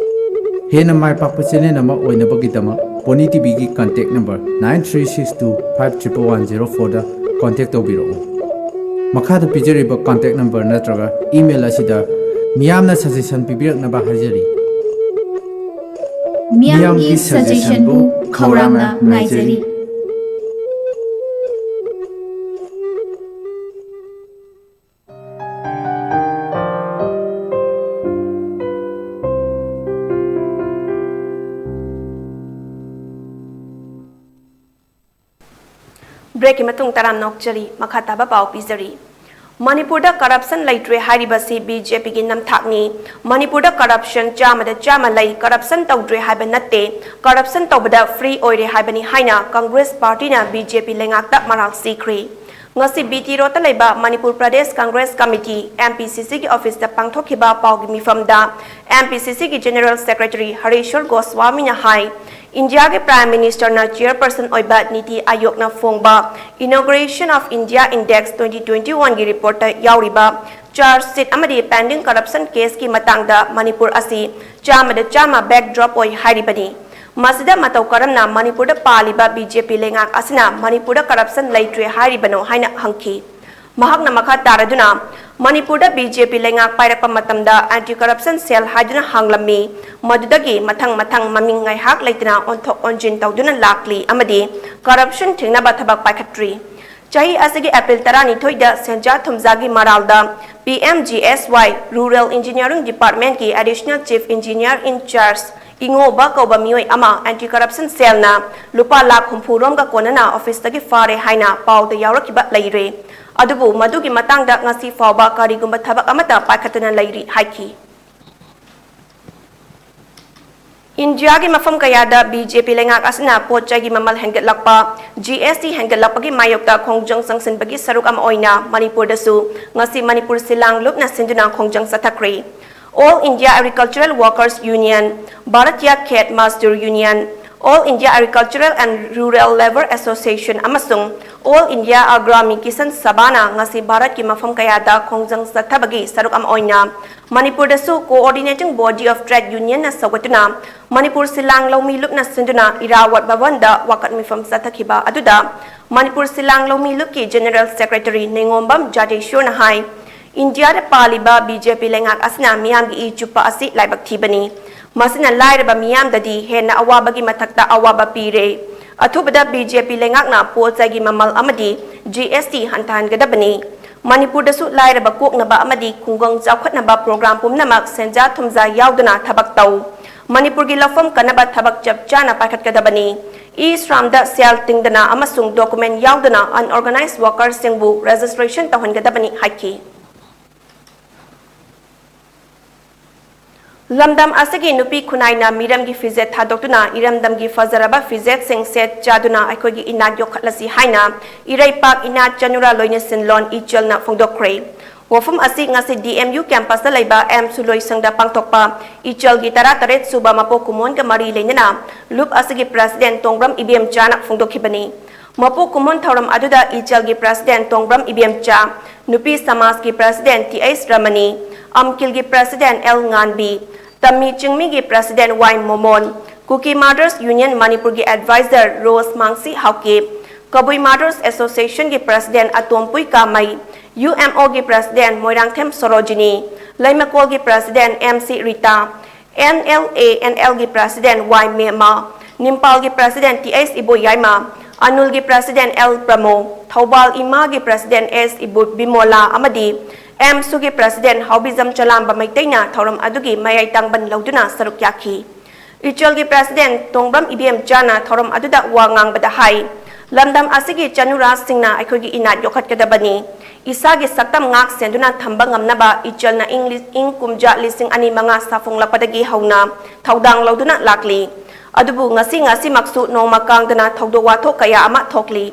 ꯍꯦꯟꯅ ꯃꯥꯏ ꯄꯥꯛꯄ channel ꯑꯃ ꯑꯣꯏꯅꯕꯒꯤꯗꯃꯛ Pony T V ꯒꯤ contact number nine three six two five triple one zero four ꯗ contact ꯇꯧꯕꯤꯔꯛꯎ꯫ ꯃꯈꯥꯗ ꯄꯤꯖꯔꯤꯕ contact number ꯅꯠꯇ꯭ꯔꯒ email ꯑꯁꯤꯗ ꯃꯤꯌꯥꯝꯅ suggestion ꯄꯤꯕꯤꯔꯛꯅꯕ ꯍꯥꯏꯖꯔꯤ꯫ ꯃꯤꯌꯥꯝꯒꯤ suggestion ꯕꯨ ꯈꯧꯔꯥꯡꯅ ꯉꯥꯏꯖꯔꯤ꯫ ꯕ꯭ꯔꯦꯛꯀꯤ ꯃꯇꯨꯡ ꯇꯔꯥꯝꯅ ꯑꯣꯛꯆꯔꯤ꯫ ꯃꯈꯥ ꯇꯥꯕ ꯄꯥꯎ ꯄꯤꯖꯔꯤ꯫ ꯃꯅꯤꯄꯨꯔꯗ ꯀꯔꯞꯁꯟ ꯂꯩꯇ꯭ꯔꯦ ꯍꯥꯏꯔꯤꯕꯁꯤ ꯕꯤ ꯖꯦ ꯄꯤꯒꯤ ꯅꯝꯊꯥꯛꯅꯤ꯫ ꯃꯅꯤꯄꯨꯔꯗ ꯀꯔꯞꯁꯟ ꯆꯥꯝꯃꯗ ꯆꯥꯝꯃ ꯂꯩ, ꯀꯔꯞꯁꯟ ꯇꯧꯗ꯭ꯔꯦ ꯍꯥꯏꯕ ꯅꯠꯇꯦ, ꯀꯔꯞꯁꯟ ꯇꯧꯕꯗ ꯐ꯭ꯔꯤ ꯑꯣꯏꯔꯦ ꯍꯥꯏꯕꯅꯤ ꯍꯥꯏꯅ ꯀꯪꯒ꯭ꯔꯦꯁ ꯄꯥꯔꯇꯤꯅ ꯕꯤ ꯖꯦ ꯄꯤ ꯂꯩꯉꯥꯛꯇ ꯃꯔꯥꯜ ꯁꯤꯈ꯭ꯔꯦ꯫ ꯉꯁꯤ ꯕꯤ ꯇꯤ ꯔꯣꯗꯇ ꯂꯩꯕ Manipur Pradesh Congress committee, M P ꯁꯤ ꯁꯤꯒꯤ ꯑꯣꯐꯤꯁꯇ ꯄꯥꯡꯊꯣꯛꯈꯤꯕ ꯄꯥꯎꯒꯤ ꯃꯤꯐꯝꯗ ꯑꯦꯝ ꯄꯤ ꯁꯤ ꯁꯤꯒꯤ ꯖꯦꯅꯔꯦꯜ ꯁꯦꯀ꯭ꯔꯦꯇꯔꯤ ꯍꯔꯦꯁ꯭ꯋꯔ ꯒꯣꯁ꯭ꯋꯥꯃꯤꯅ ꯍꯥꯏ, ꯏꯟꯗꯤꯌꯥꯒꯤ ꯄ꯭ꯔꯥꯏꯝ ꯃꯤꯅꯤꯁꯇꯔꯅ ꯆꯤꯌꯔꯄꯔꯁꯟ ꯑꯣꯏꯕ ꯅꯤꯇꯤ ꯑꯥꯌꯣꯒꯅ ꯐꯣꯡꯕ Inauguration of India Index twenty twenty-one ꯒꯤ ꯔꯤꯄꯣꯔꯠꯇ ꯌꯥꯎꯔꯤꯕ ꯆꯥꯔꯖ ꯁꯤꯠ ꯑꯃꯗꯤ ꯄꯦꯟꯗꯤꯡ ꯀꯔꯞꯁꯟ ꯀꯦꯁꯀꯤ ꯃꯇꯥꯡꯗ ꯃꯅꯤꯄꯨꯔ ꯑꯁꯤ ꯆꯥꯝꯃꯗ ꯆꯥꯝꯃ ꯕꯦꯛꯗ꯭ꯔꯣꯞ ꯑꯣꯏ ꯍꯥꯏꯔꯤꯕꯅꯤ꯫ ꯃꯁꯤꯗ ꯃꯇꯧ ꯀꯔꯝꯅ ꯃꯅꯤꯄꯨꯔꯗ ꯄꯥꯜꯂꯤꯕ ꯕꯤ ꯖꯦ ꯄꯤ ꯂꯩꯉꯥꯛ ꯑꯁꯤꯅ ꯃꯅꯤꯄꯨꯔꯗ ꯀꯔꯞꯁꯟ ꯂꯩꯇ꯭ꯔꯦ ꯍꯥꯏꯔꯤꯕꯅꯣ ꯍꯥꯏꯅ ꯍꯪꯈꯤ꯫ ꯃꯍꯥꯛꯅ ꯃꯈꯥ ꯇꯥꯔꯗꯨꯅ, ꯃꯅꯤꯄꯨꯔꯗ ꯕꯤ ꯖꯦ ꯄꯤ ꯂꯩꯉꯥꯛ ꯄꯥꯏꯔꯛꯄ ꯃꯇꯝꯗ ꯑꯦꯟꯇꯤ ꯀꯔꯞꯁꯟ ꯁꯦꯜ ꯍꯥꯏꯗꯨꯅ ꯍꯥꯡꯂꯝꯃꯤ꯫ ꯃꯗꯨꯗꯒꯤ ꯃꯊꯪ ꯃꯊꯪ ꯃꯃꯤꯡ ꯉꯥꯏꯍꯥꯛ ꯂꯩꯇꯅ ꯑꯣꯟꯊꯣꯛ ꯑꯣꯟꯁꯤꯟ ꯇꯧꯗꯨꯅ ꯂꯥꯛꯂꯤ ꯑꯃꯗꯤ ꯀꯔꯞꯁꯟ ꯊꯤꯡꯅꯕ ꯊꯕꯛ ꯄꯥꯏꯈꯠꯇ꯭ꯔꯤ꯫ ꯆꯍꯤ ꯑꯁꯤꯒꯤ ꯑꯦꯄ꯭ꯔꯤꯜ ꯇꯔꯥꯅꯤꯊꯣꯏꯗ ꯁꯦꯟꯖꯥ ꯊꯨꯝꯖꯥꯒꯤ ꯃꯔꯥꯜꯗ ꯄꯤ ꯑꯦꯝ ꯖꯤ ꯑꯦꯁ ꯋꯥꯏ Rural Engineering Department ꯀꯤ Additional Chief Engineer in Charge ꯏꯉꯣꯕ ꯀꯧꯕ ꯃꯤꯑꯣꯏ ꯑꯃ ꯑꯦꯟꯇꯤ ꯀꯔꯞꯁꯟ ꯁꯦꯜꯅ ꯂꯨꯄꯥ ꯂꯥꯈ ꯍꯨꯝꯐꯨ ꯔꯣꯝꯒ ꯀꯣꯟꯅꯅ ꯑꯣꯐꯤꯁꯇꯒꯤ ꯐꯥꯔꯦ ꯍꯥꯏꯅ ꯄꯥꯎꯗ ꯌꯥꯎꯔꯛꯈꯤꯕ ꯂꯩꯔꯦ꯫ ꯑꯗꯨꯕꯨ ꯃꯗꯨꯒꯤ ꯃꯇꯥꯡꯗ ꯉꯁꯤ ꯐꯥꯎꯕ ꯀꯔꯤꯒꯨꯝꯕ ꯊꯕꯛ ꯑꯃꯠꯇ ꯄꯥꯏꯈꯠꯇꯅ ꯂꯩꯔꯤ ꯍꯥꯏꯈꯤ꯫ ꯏꯟꯗꯤꯌꯥꯒꯤ ꯃꯐꯝ ꯀꯌꯥꯗ ꯕꯤ ꯖꯦ ꯄꯤ ꯂꯩꯉꯥꯛ ꯑꯁꯤꯅ ꯄꯣꯠ ꯆꯩꯒꯤ ꯃꯃꯜ ꯍꯦꯟꯒꯠꯂꯛꯄ, ꯖꯤ ꯑꯦꯁ ꯇꯤ ꯍꯦꯟꯒꯠꯂꯛꯄꯒꯤ ꯃꯥꯌꯣꯛꯇ ꯈꯣꯡꯖꯪ ꯆꯪꯁꯤꯟꯕꯒꯤ ꯁꯔꯨꯛ ꯑꯃ ꯑꯣꯏꯅ ꯃꯅꯤꯄꯨꯔꯗꯁꯨ ꯉꯁꯤ ꯃꯅꯤꯄꯨꯔ ꯁꯤꯂꯥꯡ ꯂꯨꯞꯅ ꯁꯤꯟꯗꯨꯅ ꯈꯣꯡꯖꯪ ꯆꯠꯊꯈ꯭ꯔꯦ꯫ All India Agricultural Workers Union, Bharatiya Khet Mazdoor Union, All India Agricultural and Rural Labour Association ꯑꯃꯁꯨꯡ All India Agrami Kisan Sabha ꯅ ꯉꯁꯤ ꯚꯥꯔꯠꯀꯤ ꯃꯐꯝ ꯀꯌꯥꯗ ꯈꯣꯡꯖꯪ ꯆꯠꯊꯕꯒꯤ ꯁꯔꯨꯛ ꯑꯃ ꯑꯣꯏꯅ ꯃꯅꯤꯄꯨꯔꯗꯁꯨ Coordinating Body of Trade Union ꯅ ꯁꯧꯒꯠꯇꯨꯅ ꯃꯅꯤꯄꯨꯔ ꯁꯤꯂꯥꯡ ꯂꯧꯃꯤ ꯂꯨꯞꯅ ꯁꯤꯟꯗꯨꯅ ꯏꯔꯥꯋꯠ ꯚꯕꯟꯗ ꯋꯥꯀꯠ ꯃꯤꯐꯝ ꯆꯠꯊꯈꯤꯕ ꯑꯗꯨꯗ ꯃꯅꯤꯄꯨꯔ ꯁꯤꯂꯥꯡ ꯂꯧꯃꯤ ꯂꯨꯞꯀꯤ ꯖꯦꯅꯔꯦꯜ ꯁꯦꯀ꯭ꯔꯦꯇꯔꯤ ꯅꯤꯉꯣꯝꯕꯝ ꯖꯥꯇꯦꯁꯣꯔꯅ ꯍꯥꯏ, ꯏꯟꯗꯤꯌꯥꯗ ꯄꯥꯜꯂꯤꯕ ꯕꯤ ꯖꯦ ꯄꯤ ꯂꯩꯉꯥꯛ ꯑꯁꯤꯅ ꯃꯤꯌꯥꯝꯒꯤ ꯏ ꯆꯨꯞꯄ ꯑꯁꯤ ꯂꯥꯏꯕꯛ ꯊꯤꯕꯅꯤ꯫ ꯃꯁꯤꯅ ꯂꯥꯏꯔꯕ ꯃꯤꯌꯥꯝꯗꯗꯤ ꯍꯦꯟꯅ ꯑꯋꯥꯕꯒꯤ ꯃꯊꯛꯇ ꯑꯋꯥꯕ ꯄꯤꯔꯦ꯫ ꯑꯊꯨꯕꯗ ꯕꯤ ꯖꯦ ꯄꯤ ꯂꯩꯉꯥꯛꯅ ꯄꯣꯠ ꯆꯩꯒꯤ ꯃꯃꯜ ꯑꯃꯗꯤ ꯖꯤ ꯑꯦꯁ ꯇꯤ ꯍꯟꯊꯍꯟꯒꯗꯕꯅꯤ꯫ ꯃꯅꯤꯄꯨꯔꯗꯁꯨ ꯂꯥꯏꯔꯕ ꯀꯣꯛꯅꯕ ꯑꯃꯗꯤ ꯈꯨꯡꯒꯪ ꯆꯥꯎꯈꯠꯅꯕ ꯄ꯭ꯔꯣꯒ꯭ꯔꯥꯝ ꯄꯨꯝꯅꯃꯛ ꯁꯦꯟꯖꯥ ꯊꯨꯝꯖꯥ ꯌꯥꯎꯗꯅ ꯊꯕꯛ ꯇꯧ꯫ ꯃꯅꯤꯄꯨꯔꯒꯤ ꯂꯧꯐꯝ ꯀꯟꯅꯕ ꯊꯕꯛ ꯆꯞ ꯆꯥꯅ ꯄꯥꯏꯈꯠꯀꯗꯕꯅꯤ꯫ E-Shramꯗ ꯁꯦꯜ ꯇꯤꯡꯗꯅ ꯑꯃꯁꯨꯡ document ꯌꯥꯎꯗꯅ unorganized workerꯁꯤꯡꯕꯨ registration ꯇꯧꯍꯟꯒꯗꯕꯅꯤ ꯍꯥꯏꯈꯤ꯫ ꯂꯝꯗꯝ ꯑꯁꯤꯒꯤ ꯅꯨꯄꯤ ꯈꯨꯟꯅꯥꯏꯅ ꯃꯤꯔꯝꯒꯤ ꯐꯤꯖꯦꯠ ꯊꯥꯗꯣꯛꯇꯨꯅ ꯏꯔꯝꯗꯝꯒꯤ ꯐꯖꯔꯕ ꯐꯤꯖꯦꯠꯁꯤꯡ ꯁꯦꯠ ꯆꯥꯗꯨꯅ ꯑꯩꯈꯣꯏꯒꯤ ꯏꯅꯥꯠ ꯌꯣꯛꯈꯠꯂꯁꯤ ꯍꯥꯏꯅ ꯏꯔꯩꯄꯥꯛ ꯏꯅꯥꯠ ꯆꯅꯨꯔꯥ ꯂꯣꯏꯅꯁꯤꯟꯂꯣꯟ ꯏꯆꯦꯜꯅ ꯐꯣꯡꯗꯣꯛꯈ꯭ꯔꯦ꯫ ꯋꯥꯐꯝ ꯑꯁꯤ ꯉꯁꯤ D M U campusꯇ ꯂꯩꯕ ꯑꯦꯝ ꯁꯨꯂꯣꯏꯁꯪꯗ ꯄꯥꯡꯊꯣꯛꯄ ꯏꯆꯦꯜꯒꯤ ꯇꯔꯥꯇꯔꯦꯠ ꯁꯨꯕ ꯃꯄꯣꯛ ꯀꯨꯝꯑꯣꯟꯒ ꯃꯔꯤ ꯂꯩꯅꯅ ꯂꯨꯞ ꯑꯁꯤꯒꯤ president ꯇꯣꯡꯕ꯭ꯔꯝ ꯏꯕꯦꯝꯆꯥꯅ ꯐꯣꯡꯗꯣꯛꯈꯤꯕꯅꯤ꯫ ꯃꯄꯣꯛ ꯀꯨꯝꯑꯣꯟ ꯊꯧꯔꯝ ꯑꯗꯨꯗ ꯏꯆꯦꯜꯒꯤ president ꯇꯣꯡꯕ꯭ꯔꯝ ꯏꯕꯦꯝꯆꯥ, ꯅꯨꯄꯤ ꯁꯃꯥꯖꯀꯤ president T H ꯔꯃꯅꯤ, ꯑꯝꯀꯤꯜꯒꯤ president L ꯉꯥꯟꯕꯤ, ꯇꯝꯃꯤ ꯆꯤꯡꯃꯤꯒꯤ president Y ꯃꯣꯃꯣꯟ, Kuki Mothers Union ꯃꯅꯤꯄꯨꯔꯒꯤ advisor rose ꯃꯥꯡꯁꯤ Haokip, Kabui Mothers Associationꯒꯤ president ꯑꯇꯣꯝꯄꯨꯏ ꯀꯥꯃꯩ, U M Oꯒꯤ president Moirangthem Sarojini, ꯂꯩꯃꯀꯣꯜꯒꯤ president M C Rita, N L A N Lꯒꯤ president Y Mema, ꯅꯤꯝꯄꯥꯜꯒꯤ president T H Iboyaima, ꯑꯅꯨꯜꯒꯤ president L ꯄ꯭ꯔꯃꯣ, Thoubal ꯏꯃꯥꯒꯤ president S ꯏꯕꯣ ꯕꯤꯃꯣꯂꯥ ꯑꯃꯗꯤ ꯑꯦꯝꯁꯨꯒꯤ president ꯍꯥꯎꯕꯤꯖꯝ ꯆꯂꯥꯝꯕ ꯃꯩꯇꯩꯅ ꯊꯧꯔꯝ ꯑꯗꯨꯒꯤ ꯃꯌꯥꯏ ꯇꯥꯡꯕꯟ ꯂꯧꯗꯨꯅ ꯁꯔꯨꯛ ꯌꯥꯈꯤ꯫ ꯏꯆꯦꯜꯒꯤ president ꯇꯣꯡꯕ꯭ꯔꯝ ꯏꯕꯦꯝꯆꯥꯅ ꯊꯧꯔꯝ ꯑꯗꯨꯗ ꯋꯥ ꯉꯥꯡꯕꯗ ꯍꯥꯏ, ꯂꯝꯗꯝ ꯑꯁꯤꯒꯤ ꯆꯅꯨꯔꯥꯁꯤꯡꯅ ꯑꯩꯈꯣꯏꯒꯤ ꯏꯅꯥꯠ ꯌꯣꯛꯈꯠꯀꯗꯕꯅꯤ꯫ ꯏꯁꯥꯒꯤ ꯁꯛꯇꯝ ꯉꯥꯛ ꯁꯦꯟꯗꯨꯅ ꯊꯝꯕ ꯉꯝꯅꯕ ꯏꯆꯦꯜꯅ ꯏꯪ ꯂꯤ-, ꯏꯪ ꯀꯨꯝꯖꯥ ꯂꯤꯁꯤꯡ ꯑꯅꯤ ꯃꯉꯥ ꯁꯥꯐꯣꯡꯂꯛꯄꯗꯒꯤ ꯍꯧꯅ ꯊꯧꯗꯥꯡ ꯂꯧꯗꯨꯅ ꯂꯥꯛꯂꯤ꯫ ꯑꯗꯨꯕꯨ ꯉꯁꯤ ꯉꯁꯤꯃꯛꯁꯨ ꯅꯣꯡꯃ ꯀꯥꯡꯗꯅ ꯊꯧꯗꯣꯛ ꯋꯥꯊꯣꯛ ꯀꯌꯥ ꯑꯃ ꯊꯣꯛꯂꯤ꯫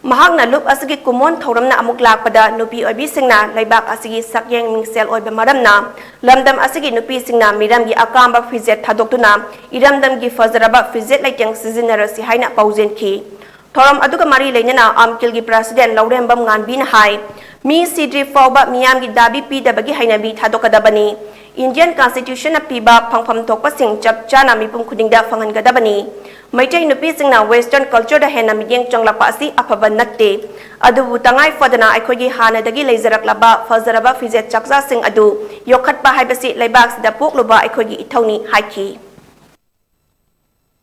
ꯃꯍꯥꯛꯅ ꯂꯨꯞ ꯑꯁꯤꯒꯤ ꯀꯨꯝꯑꯣꯟ ꯊꯧꯔꯝꯅ ꯑꯃꯨꯛ ꯂꯥꯛꯄꯗ ꯅꯨꯄꯤ ꯑꯣꯏꯕꯤꯁꯤꯡꯅ ꯂꯩꯕꯥꯛ ꯑꯁꯤꯒꯤ ꯁꯛꯌꯦꯡ ꯃꯤꯡꯁꯦꯜ ꯑꯣꯏꯕ ꯃꯔꯝꯅ ꯂꯝꯗꯝ ꯑꯁꯤꯒꯤ ꯅꯨꯄꯤꯁꯤꯡꯅ ꯃꯤꯔꯝꯒꯤ ꯑꯀꯥꯝꯕ ꯐꯤꯖꯦꯠ ꯊꯥꯗꯣꯛꯇꯨꯅ ꯏꯔꯝꯗꯝꯒꯤ ꯐꯖꯔꯕ ꯐꯤꯖꯦꯠ ꯂꯩꯇꯦꯡ ꯁꯤꯖꯤꯟꯅꯔꯁꯤ ꯍꯥꯏꯅ ꯄꯥꯎꯖꯦꯟꯈꯤ꯫ ꯊꯧꯔꯝ ꯑꯗꯨꯒ ꯃꯔꯤ ꯂꯩꯅꯅ ꯑꯝꯀꯤꯜꯒꯤ president ꯂꯧꯔꯦꯝꯕꯝ ꯉꯥꯟꯕꯤꯅ ꯍꯥꯏ, ꯃꯤ ꯁꯤꯗ꯭ꯔꯤ ꯐꯥꯎꯕ ꯃꯤꯌꯥꯝꯒꯤ ꯗꯥꯕꯤ ꯄꯤꯗꯕꯒꯤ ꯍꯩꯅꯕꯤ ꯊꯥꯗꯣꯛꯀꯗꯕꯅꯤ꯫ Indian Constitutionꯅ ꯄꯤꯕ ꯐꯪꯐꯝ ꯊꯣꯛꯄꯁꯤꯡ ꯆꯞ ꯆꯥꯅ ꯃꯤꯄꯨꯝ ꯈꯨꯗꯤꯡꯗ ꯐꯪꯍꯟꯒꯗꯕꯅꯤ꯫ ꯃꯩꯇꯩ ꯅꯨꯄꯤꯁꯤꯡꯅ western cultureꯗ ꯍꯦꯟꯅ ꯃꯤꯠꯌꯦꯡ ꯆꯪꯂꯛꯄ ꯑꯁꯤ ꯑꯐꯕ ꯅꯠꯇꯦ꯫ ꯑꯗꯨꯕꯨ ꯇꯉꯥꯏ ꯐꯗꯅ ꯑꯩꯈꯣꯏꯒꯤ ꯍꯥꯟꯅꯗꯒꯤ ꯂꯩꯖꯔꯛꯂꯕ ꯐꯖꯔꯕ ꯐꯤꯖꯦꯠ ꯆꯥꯛꯆꯥꯁꯤꯡ ꯑꯗꯨ ꯌꯣꯛꯈꯠꯄ ꯍꯥꯏꯕꯁꯤ ꯂꯩꯕꯥꯛꯁꯤꯗ ꯄꯣꯛꯂꯨꯕ ꯑꯩꯈꯣꯏꯒꯤ ꯏꯊꯧꯅꯤ ꯍꯥꯏꯈꯤ꯫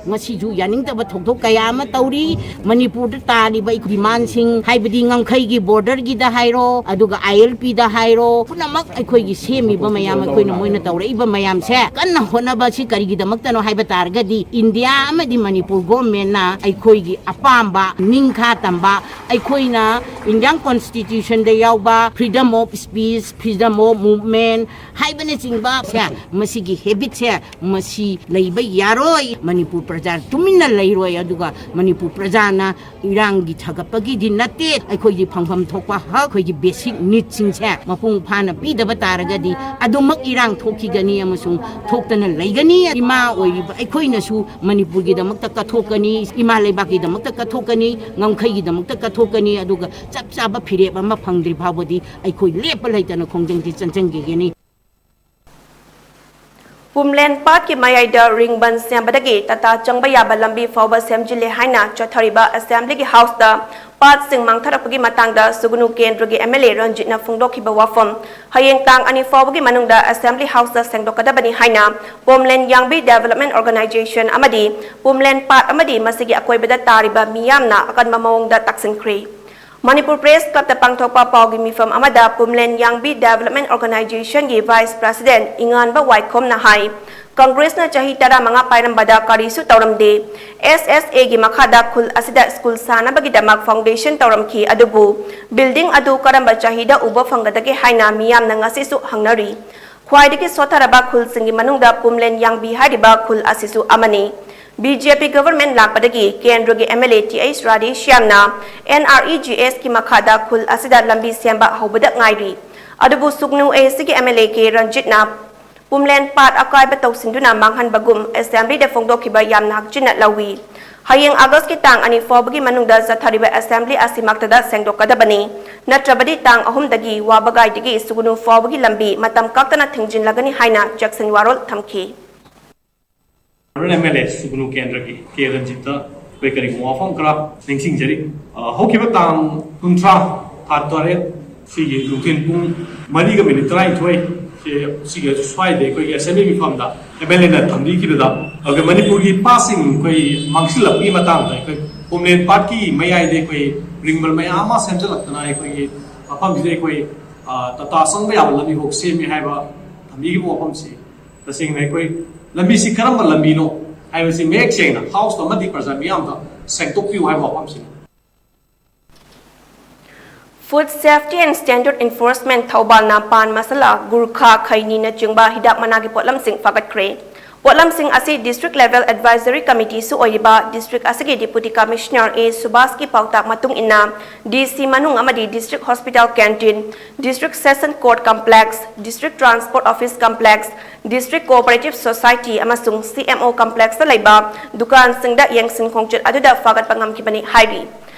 ꯉꯁꯤꯁꯨ ꯌꯥꯅꯤꯡꯗꯕ ꯊꯧꯗꯣꯛ ꯀꯌꯥ ꯑꯃ ꯇꯧꯔꯤ꯫ ꯃꯅꯤꯄꯨꯔꯗ ꯇꯥꯔꯤꯕ ꯗꯤꯃꯥꯟꯁꯤꯡ, ꯍꯥꯏꯕꯗꯤ ꯉꯝꯈꯩꯒꯤ ꯕꯣꯔꯗꯔꯒꯤꯗ ꯍꯥꯏꯔꯣ, ꯑꯗꯨꯒ ꯑꯥꯏ ꯑꯦꯜ ꯄꯤꯗ ꯍꯥꯏꯔꯣ, ꯄꯨꯝꯅꯃꯛ ꯑꯩꯈꯣꯏꯒꯤ ꯁꯦꯝꯃꯤꯕ ꯃꯌꯥꯝ, ꯑꯩꯈꯣꯏꯅ, ꯃꯣꯏꯅ ꯇꯧꯔꯛꯏꯕ ꯃꯌꯥꯝꯁꯦ ꯀꯟꯅ ꯍꯣꯠꯅꯕ ꯑꯁꯤ ꯀꯔꯤꯒꯤꯗꯃꯛꯇꯅꯣ ꯍꯥꯏꯕ ꯇꯥꯔꯒꯗꯤ, ꯏꯟꯗꯤꯌꯥ ꯑꯃꯗꯤ ꯃꯅꯤꯄꯨꯔ ꯒꯣꯔꯃꯦꯟꯅ ꯑꯩꯈꯣꯏꯒꯤ ꯑꯄꯥꯝꯕ, ꯅꯤꯡꯈꯥ ꯇꯝꯕ, ꯑꯩꯈꯣꯏꯅ ꯏꯟꯗꯤꯌꯥꯟ ꯀꯣꯟꯁꯇꯤꯇ꯭ꯌꯨꯁꯟꯗ ꯌꯥꯎꯕ freedom of speech, freedom of movement ꯍꯥꯏꯕꯅꯆꯤꯡꯕ ꯁꯦ, ꯃꯁꯤꯒꯤ ꯍꯦꯕꯤꯠꯁꯦ ꯃꯁꯤ ꯂꯩꯕ ꯌꯥꯔꯣꯏ꯫ ꯃꯅꯤꯄꯨꯔ ꯄ꯭ꯔꯖꯥ ꯇꯨꯃꯤꯟꯅ ꯂꯩꯔꯣꯏ꯫ ꯑꯗꯨꯒ ꯃꯅꯤꯄꯨꯔ ꯄ꯭ꯔꯖꯥꯅ ꯏꯔꯥꯡꯒꯤ ꯊꯥꯒꯠꯄꯒꯤꯗꯤ ꯅꯠꯇꯦ, ꯑꯩꯈꯣꯏꯒꯤ ꯐꯪꯐꯝ ꯊꯣꯛꯄ ꯍꯛ, ꯑꯩꯈꯣꯏꯒꯤ ꯕꯦꯁꯤꯛ ꯅꯤꯗꯁꯤꯡꯁꯦ ꯃꯄꯨꯡ ꯐꯥꯅ ꯄꯤꯗꯕ ꯇꯥꯔꯒꯗꯤ ꯑꯗꯨꯃꯛ ꯏꯔꯥꯡ ꯊꯣꯛꯈꯤꯒꯅꯤ ꯑꯃꯁꯨꯡ ꯊꯣꯛꯇꯅ ꯂꯩꯒꯅꯤ꯫ ꯏꯃꯥ ꯑꯣꯏꯔꯤꯕ ꯑꯩꯈꯣꯏꯅꯁꯨ ꯃꯅꯤꯄꯨꯔꯒꯤꯗꯃꯛꯇ ꯀꯠꯊꯣꯛꯀꯅꯤ, ꯏꯃꯥ ꯂꯩꯕꯥꯛꯀꯤꯗꯃꯛꯇ ꯀꯠꯊꯣꯛꯀꯅꯤ, ꯉꯝꯈꯩꯒꯤꯗꯃꯛꯇ ꯀꯠꯊꯣꯛꯀꯅꯤ꯫ ꯑꯗꯨꯒ ꯆꯞ ꯆꯥꯕ ꯐꯤꯔꯦꯞ ꯑꯃ ꯐꯪꯗ꯭ꯔꯤ ꯐꯥꯎꯕꯗꯤ ꯑꯩꯈꯣꯏ ꯂꯦꯞꯄ ꯂꯩꯇꯅ ꯈꯣꯡꯖꯪꯁꯤ ꯆꯪꯁꯤꯟꯈꯤꯒꯅꯤ꯫ ꯄꯨꯝꯂꯦꯟ ꯄꯥꯠꯀꯤ ꯃꯌꯥꯏꯗ ꯔꯤꯡ ꯕꯟ ꯁꯦꯝꯕꯗꯒꯤ ꯇꯥꯇꯥ ꯆꯪꯕ ꯌꯥꯕ ꯂꯝꯕꯤ ꯐꯥꯎꯕ ꯁꯦꯝꯖꯤꯜꯂꯦ ꯍꯥꯏꯅ ꯆꯠꯊꯔꯤꯕ ꯑꯦꯁꯦꯝꯕ꯭ꯂꯤꯒꯤ ꯍꯥꯎꯁꯇ ꯄꯥꯠꯁꯤꯡ ꯃꯥꯡꯊꯔꯛꯄꯒꯤ ꯃꯇꯥꯡꯗ ꯁꯨꯒꯅꯨ ꯀꯦꯟꯗ꯭ꯔꯒꯤ ꯑꯦꯝ ꯑꯦꯜ ꯑꯦ ꯔꯟꯖꯤꯠꯅ ꯐꯣꯡꯗꯣꯛꯈꯤꯕ ꯋꯥꯐꯝ꯫ ꯍꯌꯦꯡ ꯇꯥꯡ ꯑꯅꯤ ꯐꯥꯎꯕꯒꯤ ꯃꯅꯨꯡꯗ ꯑꯦꯁꯦꯝꯕ꯭ꯂꯤ ꯍꯥꯎꯁꯇ ꯁꯦꯡꯗꯣꯛꯀꯗꯕꯅꯤ ꯍꯥꯏꯅ ꯄꯣꯝꯂꯦꯟ ꯌꯥꯡꯕꯤ ꯗꯦꯕꯂꯞꯃꯦꯟ ꯑꯣꯔꯒꯅꯥꯏꯖꯦꯁꯟ ꯑꯃꯗꯤ ꯄꯨꯝꯂꯦꯟ ꯄꯥꯠ ꯑꯃꯗꯤ ꯃꯁꯤꯒꯤ ꯑꯀꯣꯏꯕꯗ ꯇꯥꯔꯤꯕ ꯃꯤꯌꯥꯝꯅ ꯑꯀꯟꯕ ꯃꯑꯣꯡꯗ ꯇꯛꯁꯤꯟꯈ꯭ꯔꯦ꯫ ꯃꯅꯤꯄꯨꯔ ꯄ꯭ꯔꯦꯁ ꯀ꯭ꯂꯕꯇ ꯄꯥꯡꯊꯣꯛꯄ ꯄꯥꯎꯒꯤ ꯃꯤꯐꯝ ꯑꯃꯗ ꯄꯨꯝꯂꯦꯟ ꯌꯥꯡꯕꯤ ꯗꯦꯕꯂꯞꯃꯦꯟ ꯑꯣꯔꯒꯅꯥꯏꯖꯦꯁꯟꯒꯤ ꯚꯥꯏꯁ ꯄ꯭ꯔꯁꯤꯗꯦꯟꯠ ꯏꯉꯥꯟꯕ ꯋꯥꯏꯈꯣꯝꯅ ꯍꯥꯏ, ꯀꯪꯒ꯭ꯔꯦꯁꯅ ꯆꯍꯤ ꯇꯔꯥꯃꯉꯥ ꯄꯥꯏꯔꯝꯕꯗ ꯀꯔꯤꯁꯨ ꯇꯧꯔꯝꯗꯦ꯫ ꯑꯦꯁ ꯑꯦꯁ ꯑꯦꯒꯤ ꯃꯈꯥꯗ ꯈꯨꯜ ꯑꯁꯤꯗ ꯁ꯭ꯀꯨꯜ ꯁꯥꯅꯕꯒꯤꯗꯃꯛ ꯐꯥꯎꯟꯗꯦꯁꯟ ꯇꯧꯔꯝꯈꯤ, ꯑꯗꯨꯕꯨ ꯕꯤꯜꯗꯤꯡ ꯑꯗꯨ ꯀꯔꯝꯕ ꯆꯍꯤꯗ ꯎꯕ ꯐꯪꯒꯗꯒꯦ ꯍꯥꯏꯅ ꯃꯤꯌꯥꯝꯅ ꯉꯁꯤꯁꯨ ꯍꯪꯅꯔꯤ꯫ ꯈ꯭ꯋꯥꯏꯗꯒꯤ ꯁꯣꯠꯊꯔꯕ ꯈꯨꯜꯁꯤꯡꯒꯤ ꯃꯅꯨꯡꯗ ꯄꯨꯝꯂꯦꯟ ꯌꯥꯡꯕꯤ ꯍꯥꯏꯔꯤꯕ ꯈꯨꯜ ꯑꯁꯤꯁꯨ ꯑꯃꯅꯤ꯫ ꯕꯤ ꯖꯦ ꯄꯤ ꯒꯚꯔꯟꯃꯦꯟꯠ ꯂꯥꯛꯄꯗꯒꯤ ꯀꯦꯟꯗ꯭ꯔꯒꯤ M L A T H ꯔꯥꯙꯦꯁ꯭ꯌꯥꯝꯅ ꯑꯦꯟ ꯑꯥꯔ ꯏ ꯖꯤ ꯑꯦꯁꯀꯤ ꯃꯈꯥꯗ ꯈꯨꯜ ꯑꯁꯤꯗ ꯂꯝꯕꯤ ꯁꯦꯝꯕ ꯍꯧꯕꯗ ꯉꯥꯏꯔꯤ꯫ ꯑꯗꯨꯕꯨ ꯁꯨꯒꯅꯨ ꯑꯦ ꯁꯤꯒꯤ ꯑꯦꯝ ꯑꯦꯜ ꯑꯦ ꯀꯦ ꯔꯟꯖꯤꯠꯅ ꯄꯨꯝꯂꯦꯟ ꯄꯥꯠ ꯑꯀꯥꯏꯕ ꯇꯧꯁꯤꯟꯗꯨꯅ ꯃꯥꯡꯍꯟꯕꯒꯨꯝ ꯑꯦꯁꯦꯝꯕ꯭ꯂꯤꯗ ꯐꯣꯡꯗꯣꯛꯈꯤꯕ ꯌꯥꯝꯅ ꯍꯛꯆꯤꯟꯅ ꯂꯧꯏ꯫ ꯍꯌꯦꯡ ꯑꯥꯒꯁꯀꯤ ꯇꯥꯡ ꯑꯅꯤ ꯐꯥꯎꯕꯒꯤ ꯃꯅꯨꯡꯗ ꯆꯠꯊꯔꯤꯕ ꯑꯦꯁꯦꯝꯕ꯭ꯂꯤ ꯑꯁꯤꯃꯛꯇꯗ ꯁꯦꯡꯗꯣꯛꯀꯗꯕꯅꯤ꯫ ꯅꯠꯇ꯭ꯔꯕꯗꯤ ꯇꯥꯡ ꯑꯍꯨꯝꯗꯒꯤ ꯋꯥꯕꯒꯥꯏꯗꯒꯤ ꯁꯨꯒꯅꯨ ꯐꯥꯎꯕꯒꯤ ꯂꯝꯕꯤ ꯃꯇꯝ ꯀꯛꯇꯅ ꯊꯤꯡꯖꯤꯜꯂꯒꯅꯤ ꯍꯥꯏꯅ ꯖꯦꯛꯁꯟ ꯋꯥꯔꯣꯜ ꯊꯝꯈꯤ꯫ ꯑꯦꯝ ꯑꯦꯜ ꯑꯦ ꯁꯨꯒꯅꯨ ꯀꯦꯟꯗ꯭ꯔꯒꯤ ꯀꯦ ꯔꯟꯖꯤꯠꯇ ꯑꯩꯈꯣꯏ ꯀꯔꯤꯒꯨꯝꯕ ꯋꯥꯐꯝ ꯈꯔ ꯅꯤꯡꯁꯤꯡꯖꯔꯤ꯫ ꯑ, ꯍꯧꯈꯤꯕ ꯇꯥꯡ ꯀꯨꯟꯊ꯭ꯔꯥ, ꯊꯥ ꯇꯔꯦꯠ, ꯁꯤꯒꯤ ꯅꯨꯡꯊꯤꯜ ꯄꯨꯡ ꯃꯔꯤꯒ ꯃꯤꯅꯤꯠ ꯇꯔꯥꯅꯤꯊꯣꯏ ꯁꯤꯒꯤ ꯁ꯭ꯋꯥꯏꯗ ꯑꯩꯈꯣꯏꯒꯤ ꯑꯦꯁꯦꯝꯕ꯭ꯂꯤ ꯃꯤꯐꯝꯗ ꯑꯦꯝ ꯑꯦꯜ ꯑꯦꯅ ꯊꯝꯕꯤꯈꯤꯕꯗ, ꯑꯩꯈꯣꯏ ꯃꯅꯤꯄꯨꯔꯒꯤ ꯄꯥꯠꯁꯤꯡ ꯑꯩꯈꯣꯏ ꯃꯥꯡꯁꯤꯜꯂꯛꯄꯒꯤ ꯃꯇꯥꯡꯗ ꯑꯩꯈꯣꯏ ꯍꯣꯝꯂꯦꯟ ꯄꯥꯠꯀꯤ ꯃꯌꯥꯏꯗ ꯑꯩꯈꯣꯏ ꯔꯤꯡ ꯋꯣꯜ ꯃꯌꯥꯝ ꯑꯃ ꯁꯦꯝꯖꯤꯜꯂꯛꯇꯅ ꯑꯩꯈꯣꯏꯒꯤ ꯃꯐꯝꯁꯤꯗ ꯑꯩꯈꯣꯏ, ꯑ, ꯇꯥꯇꯥ ꯆꯪꯕ ꯌꯥꯕ ꯂꯝꯕꯤ ꯐꯥꯎ ꯁꯦꯝꯃꯦ ꯍꯥꯏꯕ ꯊꯝꯕꯤꯈꯤꯕ ꯋꯥꯐꯝꯁꯤ, ꯇꯁꯦꯡꯅ ꯑꯩꯈꯣꯏ ꯂꯝꯕꯤꯁꯤ ꯀꯔꯝꯕ ꯂꯝꯕꯤꯅꯣ ꯍꯥꯏꯕꯁꯤ ꯃꯌꯦꯛ ꯁꯦꯡꯅ ꯍꯥꯎꯁ ꯑꯃꯗꯤ ꯄ꯭ꯔꯖꯥ ꯃꯤꯌꯥꯝꯗ ꯁꯦꯡꯗꯣꯛꯄꯤꯌꯨ ꯍꯥꯏꯕ ꯋꯥꯐꯝꯁꯤꯅꯤ꯫ Food Safety and Standard Enforcement ꯊꯧꯕꯥꯜꯅ ꯄꯥꯟ ꯃꯁꯥꯂꯥ, ꯒꯨꯔꯈꯥ, ꯈꯩꯅꯤꯅꯆꯤꯡꯕ ꯍꯤꯗꯥꯛ ꯃꯅꯥꯒꯤ ꯄꯣꯠꯂꯝꯁꯤꯡ ꯐꯥꯒꯠꯈ꯭ꯔꯦ꯫ ꯄꯣꯠꯂꯝꯁꯤꯡ ꯑꯁꯤ District Level Advisory Committeeꯁꯨ ꯑꯣꯏꯔꯤꯕ District ꯑꯁꯤꯒꯤ Deputy Commissioner ꯑꯦ ꯁꯨꯕꯥꯁꯀꯤ ꯄꯥꯎꯇꯥꯛ ꯃꯇꯨꯡ ꯏꯟꯅ ꯗꯤ ꯁꯤ ꯃꯅꯨꯡ ꯑꯃꯗꯤ District Hospital Canteen, District Session Court Complex, District Transport Office Complex, District Cooperative Society ꯑꯃꯁꯨꯡ ꯁꯤ ꯑꯦꯝ ꯑꯣ Complexꯇ ꯂꯩꯕ ꯗꯨꯀꯥꯟꯁꯤꯡꯗ ꯌꯦꯡꯁꯤꯟ ꯈꯣꯡꯆꯠ ꯑꯗꯨꯗ ꯐꯥꯒꯠꯄ ꯉꯝꯈꯤꯕꯅꯤ ꯍꯥꯏꯔꯤ꯫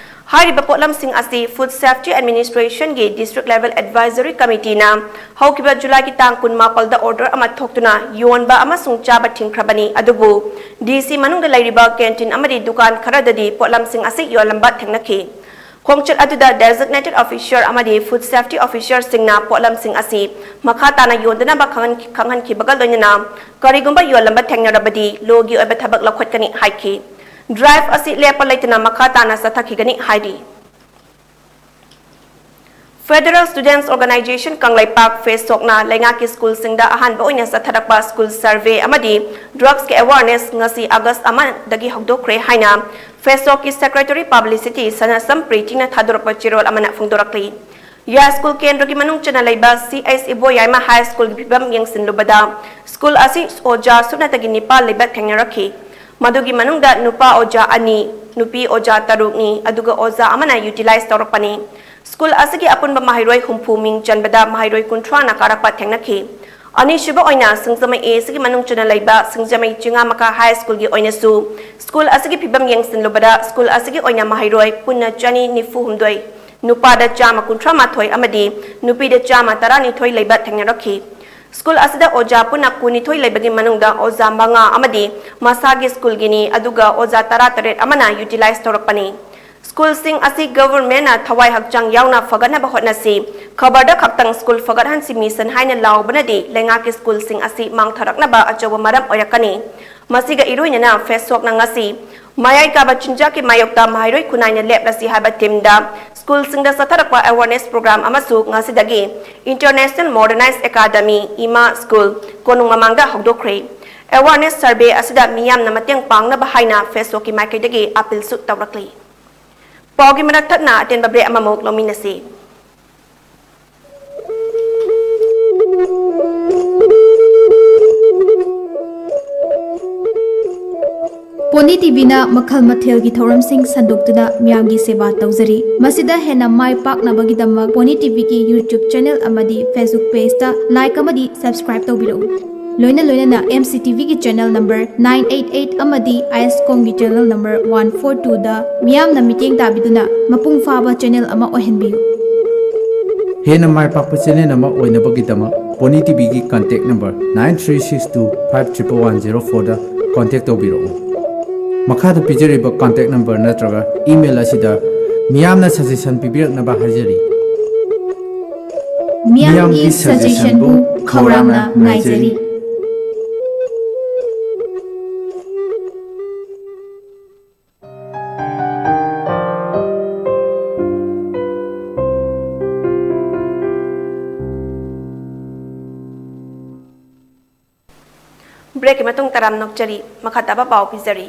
ꯍꯥꯏꯔꯤꯕ ꯄꯣꯠꯂꯝꯁꯤꯡ ꯑꯁꯤ Food Safety Administrationꯒꯤ District Level Advisory Committeeꯅ ꯍꯧꯈꯤꯕ Julyꯒꯤ ꯇꯥꯡ ꯀꯨꯟꯃꯥꯄꯜꯗ order ꯑꯃ ꯊꯣꯛꯇꯨꯅ ꯌꯣꯟꯕ ꯑꯃꯁꯨꯡ ꯆꯥꯕ ꯊꯤꯡꯈ꯭ꯔꯕꯅꯤ, ꯑꯗꯨꯕꯨ ꯗꯤ ꯁꯤ ꯃꯅꯨꯡꯗ ꯂꯩꯔꯤꯕ canteen ꯑꯃꯗꯤ ꯗꯨꯀꯥꯟ ꯈꯔꯗꯗꯤ ꯄꯣꯠꯂꯝꯁꯤꯡ ꯑꯁꯤ ꯌꯣꯜꯂꯝꯕ ꯊꯦꯡꯅꯈꯤ꯫ ꯈꯣꯡꯆꯠ ꯑꯗꯨꯗ Designated Officer ꯑꯃꯗꯤ Food Safety Officerꯁꯤꯡꯅ ꯄꯣꯠꯂꯝꯁꯤꯡ ꯑꯁꯤ ꯃꯈꯥ ꯇꯥꯅ ꯌꯣꯟꯗꯅꯕ ꯈꯪꯍꯟ-, ꯈꯪꯍꯟꯈꯤꯕꯒ ꯂꯣꯏꯅꯅ ꯀꯔꯤꯒꯨꯝꯕ ꯌꯣꯜꯂꯝꯕ ꯊꯦꯡꯅꯔꯕꯗꯤ lawꯒꯤ ꯑꯣꯏꯕ ꯊꯕꯛ ꯂꯧꯈꯠꯀꯅꯤ ꯍꯥꯏꯈꯤ꯫ Drive ꯑꯁꯤ ꯂꯦꯞꯄ ꯂꯩꯇꯅ ꯃꯈꯥ ꯇꯥꯅ ꯆꯠꯊꯈꯤꯒꯅꯤ ꯍꯥꯏꯔꯤ꯫ Federal Students Organisation ꯀꯪꯂꯩꯄꯥꯛ, ꯐꯦꯁꯣꯛꯅ ꯂꯩꯉꯥꯛꯀꯤ ꯁ꯭ꯀꯨꯜꯁꯤꯡꯗ ꯑꯍꯥꯟꯕ ꯑꯣꯏꯅ ꯆꯠꯊꯔꯛꯄ school survey ꯑꯃꯗꯤ drugsꯀꯤ awareness ꯉꯁꯤ August ꯑꯃꯗꯒꯤ ꯍꯧꯗꯣꯛꯈ꯭ꯔꯦ ꯍꯥꯏꯅ ꯐꯦꯁꯣꯛꯀꯤ Secretary Publicity ꯁꯅꯥꯁꯝ ꯄ꯭ꯔꯤꯇꯤꯅ ꯊꯥꯗꯣꯔꯛꯄ ꯆꯦꯔꯣꯜ ꯑꯃꯅ ꯐꯣꯡꯗꯣꯔꯛꯂꯤ꯫ ꯌꯥꯏꯁ꯭ꯀꯨꯜ ꯀꯦꯟꯗ꯭ꯔꯒꯤ ꯃꯅꯨꯡ ꯆꯟꯅ ꯂꯩꯕ ꯁꯤ ꯑꯩꯆ ꯏꯕꯣꯌꯥꯏꯃ ꯍꯥꯏ ꯁ꯭ꯀꯨꯜꯒꯤ ꯐꯤꯕꯝ ꯌꯦꯡꯁꯤꯟꯂꯨꯕꯗ ꯁ꯭ꯀꯨꯜ ꯑꯁꯤ ꯑꯣꯖꯥ ꯁꯨꯞꯅꯇꯒꯤ ꯅꯤꯄꯥꯜ ꯂꯩꯕ ꯊꯦꯡꯅꯔꯛꯈꯤ꯫ ꯃꯗꯨꯒꯤ ꯃꯅꯨꯡꯗ ꯅꯨꯄꯥ ꯑꯣꯖꯥ ꯑꯅꯤ, ꯅꯨꯄꯤ ꯑꯣꯖꯥ ꯇꯔꯨꯛꯅꯤ, ꯑꯗꯨꯒ ꯑꯣꯖꯥ ꯑꯃꯅ utilize ꯇꯧꯔꯛꯄꯅꯤ꯫ ꯁ꯭ꯀꯨꯜ ꯑꯁꯤꯒꯤ ꯑꯄꯨꯟꯕ ꯃꯍꯩꯔꯣꯏ ꯍꯨꯝꯐꯨ ꯃꯤꯡ ꯆꯟꯕꯗ ꯃꯍꯩꯔꯣꯏ ꯀꯨꯟꯊ꯭ꯔꯥꯅ ꯀꯥꯔꯛꯄ ꯊꯦꯡꯅꯈꯤ꯫ ꯑꯅꯤꯁꯨꯕ ꯑꯣꯏꯅ ꯁꯤꯡꯖꯃꯩ ꯑꯦ ꯑꯁꯤꯒꯤ ꯃꯅꯨꯡ ꯆꯟꯅ ꯂꯩꯕ ꯁꯤꯡꯖꯃꯩ ꯆꯤꯉꯥꯃꯈꯥ ꯍꯥꯏ ꯁ꯭ꯀꯨꯜꯒꯤ ꯑꯣꯏꯅꯁꯨ ꯁ꯭ꯀꯨꯜ ꯑꯁꯤꯒꯤ ꯐꯤꯕꯝ ꯌꯦꯡꯁꯤꯟꯂꯨꯕꯗ ꯁ꯭ꯀꯨꯜ ꯑꯁꯤꯒꯤ ꯑꯣꯏꯅ ꯃꯍꯩꯔꯣꯏ ꯄꯨꯟꯅ ꯆꯅꯤ ꯅꯤꯐꯨ ꯍꯨꯝꯗꯣꯏ, ꯅꯨꯄꯥꯗ ꯆꯥꯝꯃ ꯀꯨꯟꯊ꯭ꯔꯥ ꯃꯥꯊꯣꯏ ꯑꯃꯗꯤ ꯅꯨꯄꯤꯗ ꯆꯥꯝꯃ ꯇꯔꯥꯅꯤꯊꯣꯏ ꯂꯩꯕ ꯊꯦꯡꯅꯔꯛꯈꯤ꯫ ꯁ꯭ꯀꯨꯜ ꯑꯁꯤꯗ ꯑꯣꯖꯥ ꯄꯨꯟꯅ ꯀꯨꯟꯅꯤꯊꯣꯏ ꯂꯩꯕꯒꯤ ꯃꯅꯨꯡꯗ ꯑꯣꯖꯥ ꯃꯉꯥ ꯑꯃꯗꯤ ꯃꯁꯥꯒꯤ ꯁ꯭ꯀꯨꯜꯒꯤꯅꯤ, ꯑꯗꯨꯒ ꯑꯣꯖꯥ ꯇꯔꯥꯇꯔꯦꯠ ꯑꯃꯅ utilize ꯇꯧꯔꯛꯄꯅꯤ꯫ ꯁ꯭ꯀꯨꯜꯁꯤꯡ ꯑꯁꯤ ꯒꯚꯔꯟꯃꯦꯟꯠꯅ ꯊꯋꯥꯏ ꯍꯛꯆꯥꯡ ꯌꯥꯎꯅ ꯐꯒꯠꯅꯕ ꯍꯣꯠꯅꯁꯤ꯫ ꯈꯕꯔꯗ ꯈꯛꯇꯪ ꯁ꯭ꯀꯨꯜ ꯐꯒꯠꯍꯟꯁꯤ ꯃꯤꯁꯟ ꯍꯥꯏꯅ ꯂꯥꯎꯕꯅꯗꯤ ꯂꯩꯉꯥꯛꯀꯤ ꯁ꯭ꯀꯨꯜꯁꯤꯡ ꯑꯁꯤ ꯃꯥꯡꯊꯔꯛꯅꯕ ꯑꯆꯧꯕ ꯃꯔꯝ ꯑꯣꯏꯔꯛꯀꯅꯤ꯫ ꯃꯁꯤꯒ ꯏꯔꯣꯏꯅꯅ ꯐꯦꯁꯣꯛꯅ ꯉꯁꯤ ꯃꯌꯥꯏ ꯀꯥꯕ ꯆꯤꯟꯖꯥꯛꯀꯤ ꯃꯥꯌꯣꯛꯇ ꯃꯍꯩꯔꯣꯏ ꯈꯨꯟꯅꯥꯏꯅ ꯂꯦꯞꯂꯁꯤ ꯍꯥꯏꯕ ꯊꯤꯝꯗ ꯁ꯭ꯀꯨꯜꯁꯤꯡꯗ ꯆꯠꯊꯔꯛꯄ ꯑꯦꯋꯥꯔꯅꯦꯁ ꯄ꯭ꯔꯣꯒ꯭ꯔꯥꯝ ꯑꯃꯁꯨ ꯉꯁꯤꯗꯒꯤ ꯏꯟꯇꯔꯅꯦꯁꯅꯦꯜ ꯃꯣꯗꯔꯅꯥꯏꯖ ꯑꯦꯀꯥꯗꯃꯤ, ꯏꯃꯥ ꯁ꯭ꯀꯨꯜ, ꯀꯣꯅꯨꯡ ꯃꯃꯥꯡꯗ ꯍꯧꯗꯣꯛꯈ꯭ꯔꯦ꯫ ꯑꯦꯋꯥꯔꯅꯦꯁ ꯁꯔꯚꯦ ꯑꯁꯤꯗ ꯃꯤꯌꯥꯝꯅ ꯃꯇꯦꯡ ꯄꯥꯡꯅꯕ ꯍꯥꯏꯅ ꯐꯦꯁꯣꯛꯀꯤ ꯃꯥꯏꯀꯩꯗꯒꯤ ꯑꯄꯤꯜꯁꯨ ꯇꯧꯔꯛꯂꯤ꯫ ꯄꯥꯎꯒꯤ ꯃꯔꯛ ꯊꯠꯅ ꯑꯇꯦꯟꯕ ꯕ꯭ꯔꯦꯛ ꯑꯃꯃꯨꯛ ꯂꯧꯃꯤꯟꯅꯁꯤ꯫ ꯄꯣꯅꯤ ꯇꯤꯚꯤꯅ ꯃꯈꯜ ꯃꯊꯦꯜꯒꯤ ꯊꯧꯔꯝꯁꯤꯡ ꯁꯟꯗꯣꯛꯇꯨꯅ ꯃꯤꯌꯥꯝꯒꯤ ꯁꯦꯕꯥ ꯇꯧꯖꯔꯤ꯫ ꯃꯁꯤꯗ ꯍꯦꯟꯅ ꯃꯥꯏ ꯄꯥꯛꯅꯕꯒꯤꯗꯃꯛ ꯄꯣꯅꯤ ꯇꯤꯚꯤꯒꯤ YouTube ꯆꯦꯅꯦꯜ ꯑꯃꯗꯤ Facebook ꯄꯦꯖꯇ ꯂꯥꯏꯛ ꯑꯃꯗꯤ ꯁꯕꯁꯀ꯭ꯔꯥꯏꯕ ꯇꯧꯕꯤꯔꯛꯎ꯫ ꯂꯣꯏꯅ ꯂꯣꯏꯅꯅ MCTVꯒꯤ channel number nine eight eight ꯑꯃꯗꯤ ISCOMꯒꯤ ꯆꯦꯅꯦꯜ ꯅꯝꯕꯔ one four twoꯗ ꯃꯤꯌꯥꯝꯅ ꯃꯤꯠꯌꯦꯡ ꯇꯥꯕꯤꯗꯨꯅ ꯃꯄꯨꯡ ꯐꯥꯕ ꯆꯦꯅꯦꯜ ꯑꯃ ꯑꯣꯏꯍꯟꯕꯤꯌꯨ꯫ ꯍꯦꯟꯅ ꯃꯥꯏ ꯄꯥꯛꯄ ꯆꯦꯅꯦꯜ ꯑꯃ ꯑꯣꯏꯅꯕꯒꯤꯗꯃꯛ ꯄꯣꯅꯤ ꯇꯤꯚꯤꯒꯤ contact number nine three six two five triple one zero fourꯗ ꯀꯟꯇꯦꯛ ꯇꯧꯕꯤꯔꯛꯎ꯫ ꯃꯈꯥꯗ ꯄꯤꯖꯔꯤꯕ ꯀꯟꯇꯦꯛ ꯅꯝꯕꯔ ꯅꯠꯇ꯭ꯔꯒ ꯏꯃꯦꯜ ꯑꯁꯤꯗ ꯃꯤꯌꯥꯝꯅ ꯁꯖꯦꯁꯟ ꯄꯤꯕꯤꯔꯛꯅꯕ ꯍꯥꯏꯖꯔꯤ꯫ ꯃꯤꯌꯥꯝꯒꯤ ꯁꯖꯦꯁꯟꯕꯨ ꯈꯧꯔꯥꯡꯅ ꯉꯥꯏꯖꯔꯤ꯫ ꯕ꯭ꯔꯦꯛꯀꯤ ꯃꯇꯨꯡ ꯇꯔꯥꯝꯅ ꯑꯣꯛꯆꯔꯤ꯫ ꯃꯈꯥ ꯇꯥꯕ ꯄꯥꯎ ꯄꯤꯖꯔꯤ꯫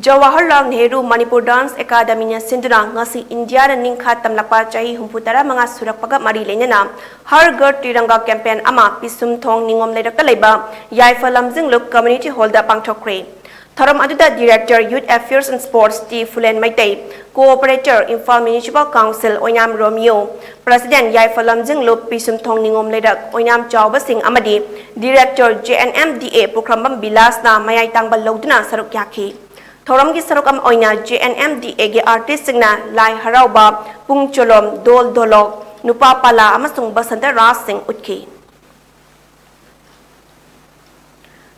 ꯖꯋꯥꯍꯔꯂꯥꯜ ꯅꯦꯍꯔꯨ ꯃꯅꯤꯄꯨꯔ ꯗꯥꯟꯁ ꯑꯦꯀꯥꯗꯃꯤꯅ ꯁꯤꯟꯗꯨꯅ ꯉꯁꯤ ꯏꯟꯗꯤꯌꯥꯗ ꯅꯤꯡꯈꯥ ꯇꯝꯂꯛꯄ ꯆꯍꯤ ꯍꯨꯝꯐꯨ ꯇꯔꯥ ꯃꯉꯥ ꯁꯨꯔꯛꯄꯒ ꯃꯔꯤ ꯂꯩꯅꯅ ꯍꯔ ꯘꯔ ꯇꯤꯔꯪꯒꯥ ꯀꯦꯝꯄꯦꯟ ꯑꯃ ꯄꯤꯁꯨꯝꯊꯣꯡ ꯅꯤꯉꯣꯝ ꯂꯩꯔꯛꯇ ꯂꯩꯕ ꯌꯥꯏꯐ ꯂꯝꯖꯤꯡꯂꯨꯞ ꯀꯝꯃ꯭ꯌꯨꯅꯤꯇꯤ ꯍꯣꯜꯗ ꯄꯥꯡꯊꯣꯛꯈ꯭ꯔꯦ꯫ ꯊꯧꯔꯝ ꯑꯗꯨꯗ director, youth affairs and sports, T Phulen Meitei, cooperator, Imphal municipal council, Oinam Romeo, president, ꯌꯥꯏꯐ ꯂꯝꯖꯤꯡꯂꯨꯞ ꯄꯤꯁꯨꯝꯊꯣꯡ ꯅꯤꯉꯣꯝ ꯂꯩꯔꯛ ꯑꯣꯏꯅꯥꯝ ꯆꯥꯎꯕꯁꯤꯡ ꯑꯃꯗꯤ ꯗꯤꯔꯦꯛꯇꯔ, JNMDA, ꯄꯨꯈ꯭ꯔꯝꯕꯝ ꯕꯤꯂꯥꯁꯅ ꯃꯌꯥꯏ ꯇꯥꯡꯕ ꯂꯧꯗꯨꯅ ꯁꯔꯨꯛ ꯌꯥꯈꯤ꯫ ꯊꯧꯔꯝꯒꯤ ꯁꯔꯨꯛ ꯑꯃ ꯑꯣꯏꯅ JNMDAꯒꯤ ꯑꯥꯔꯇꯤꯁꯁꯤꯡꯅ ꯂꯥꯏ ꯍꯔꯥꯎꯕ, ꯄꯨꯡ ꯆꯣꯂꯣꯝ, ꯗꯣꯜ ꯙꯣꯂꯣꯛ, ꯅꯨꯄꯥ ꯄꯥꯂꯥ ꯑꯃꯁꯨꯡ ꯕꯁꯟꯇ ꯔꯥꯁꯁꯤꯡ ꯎꯠꯈꯤ꯫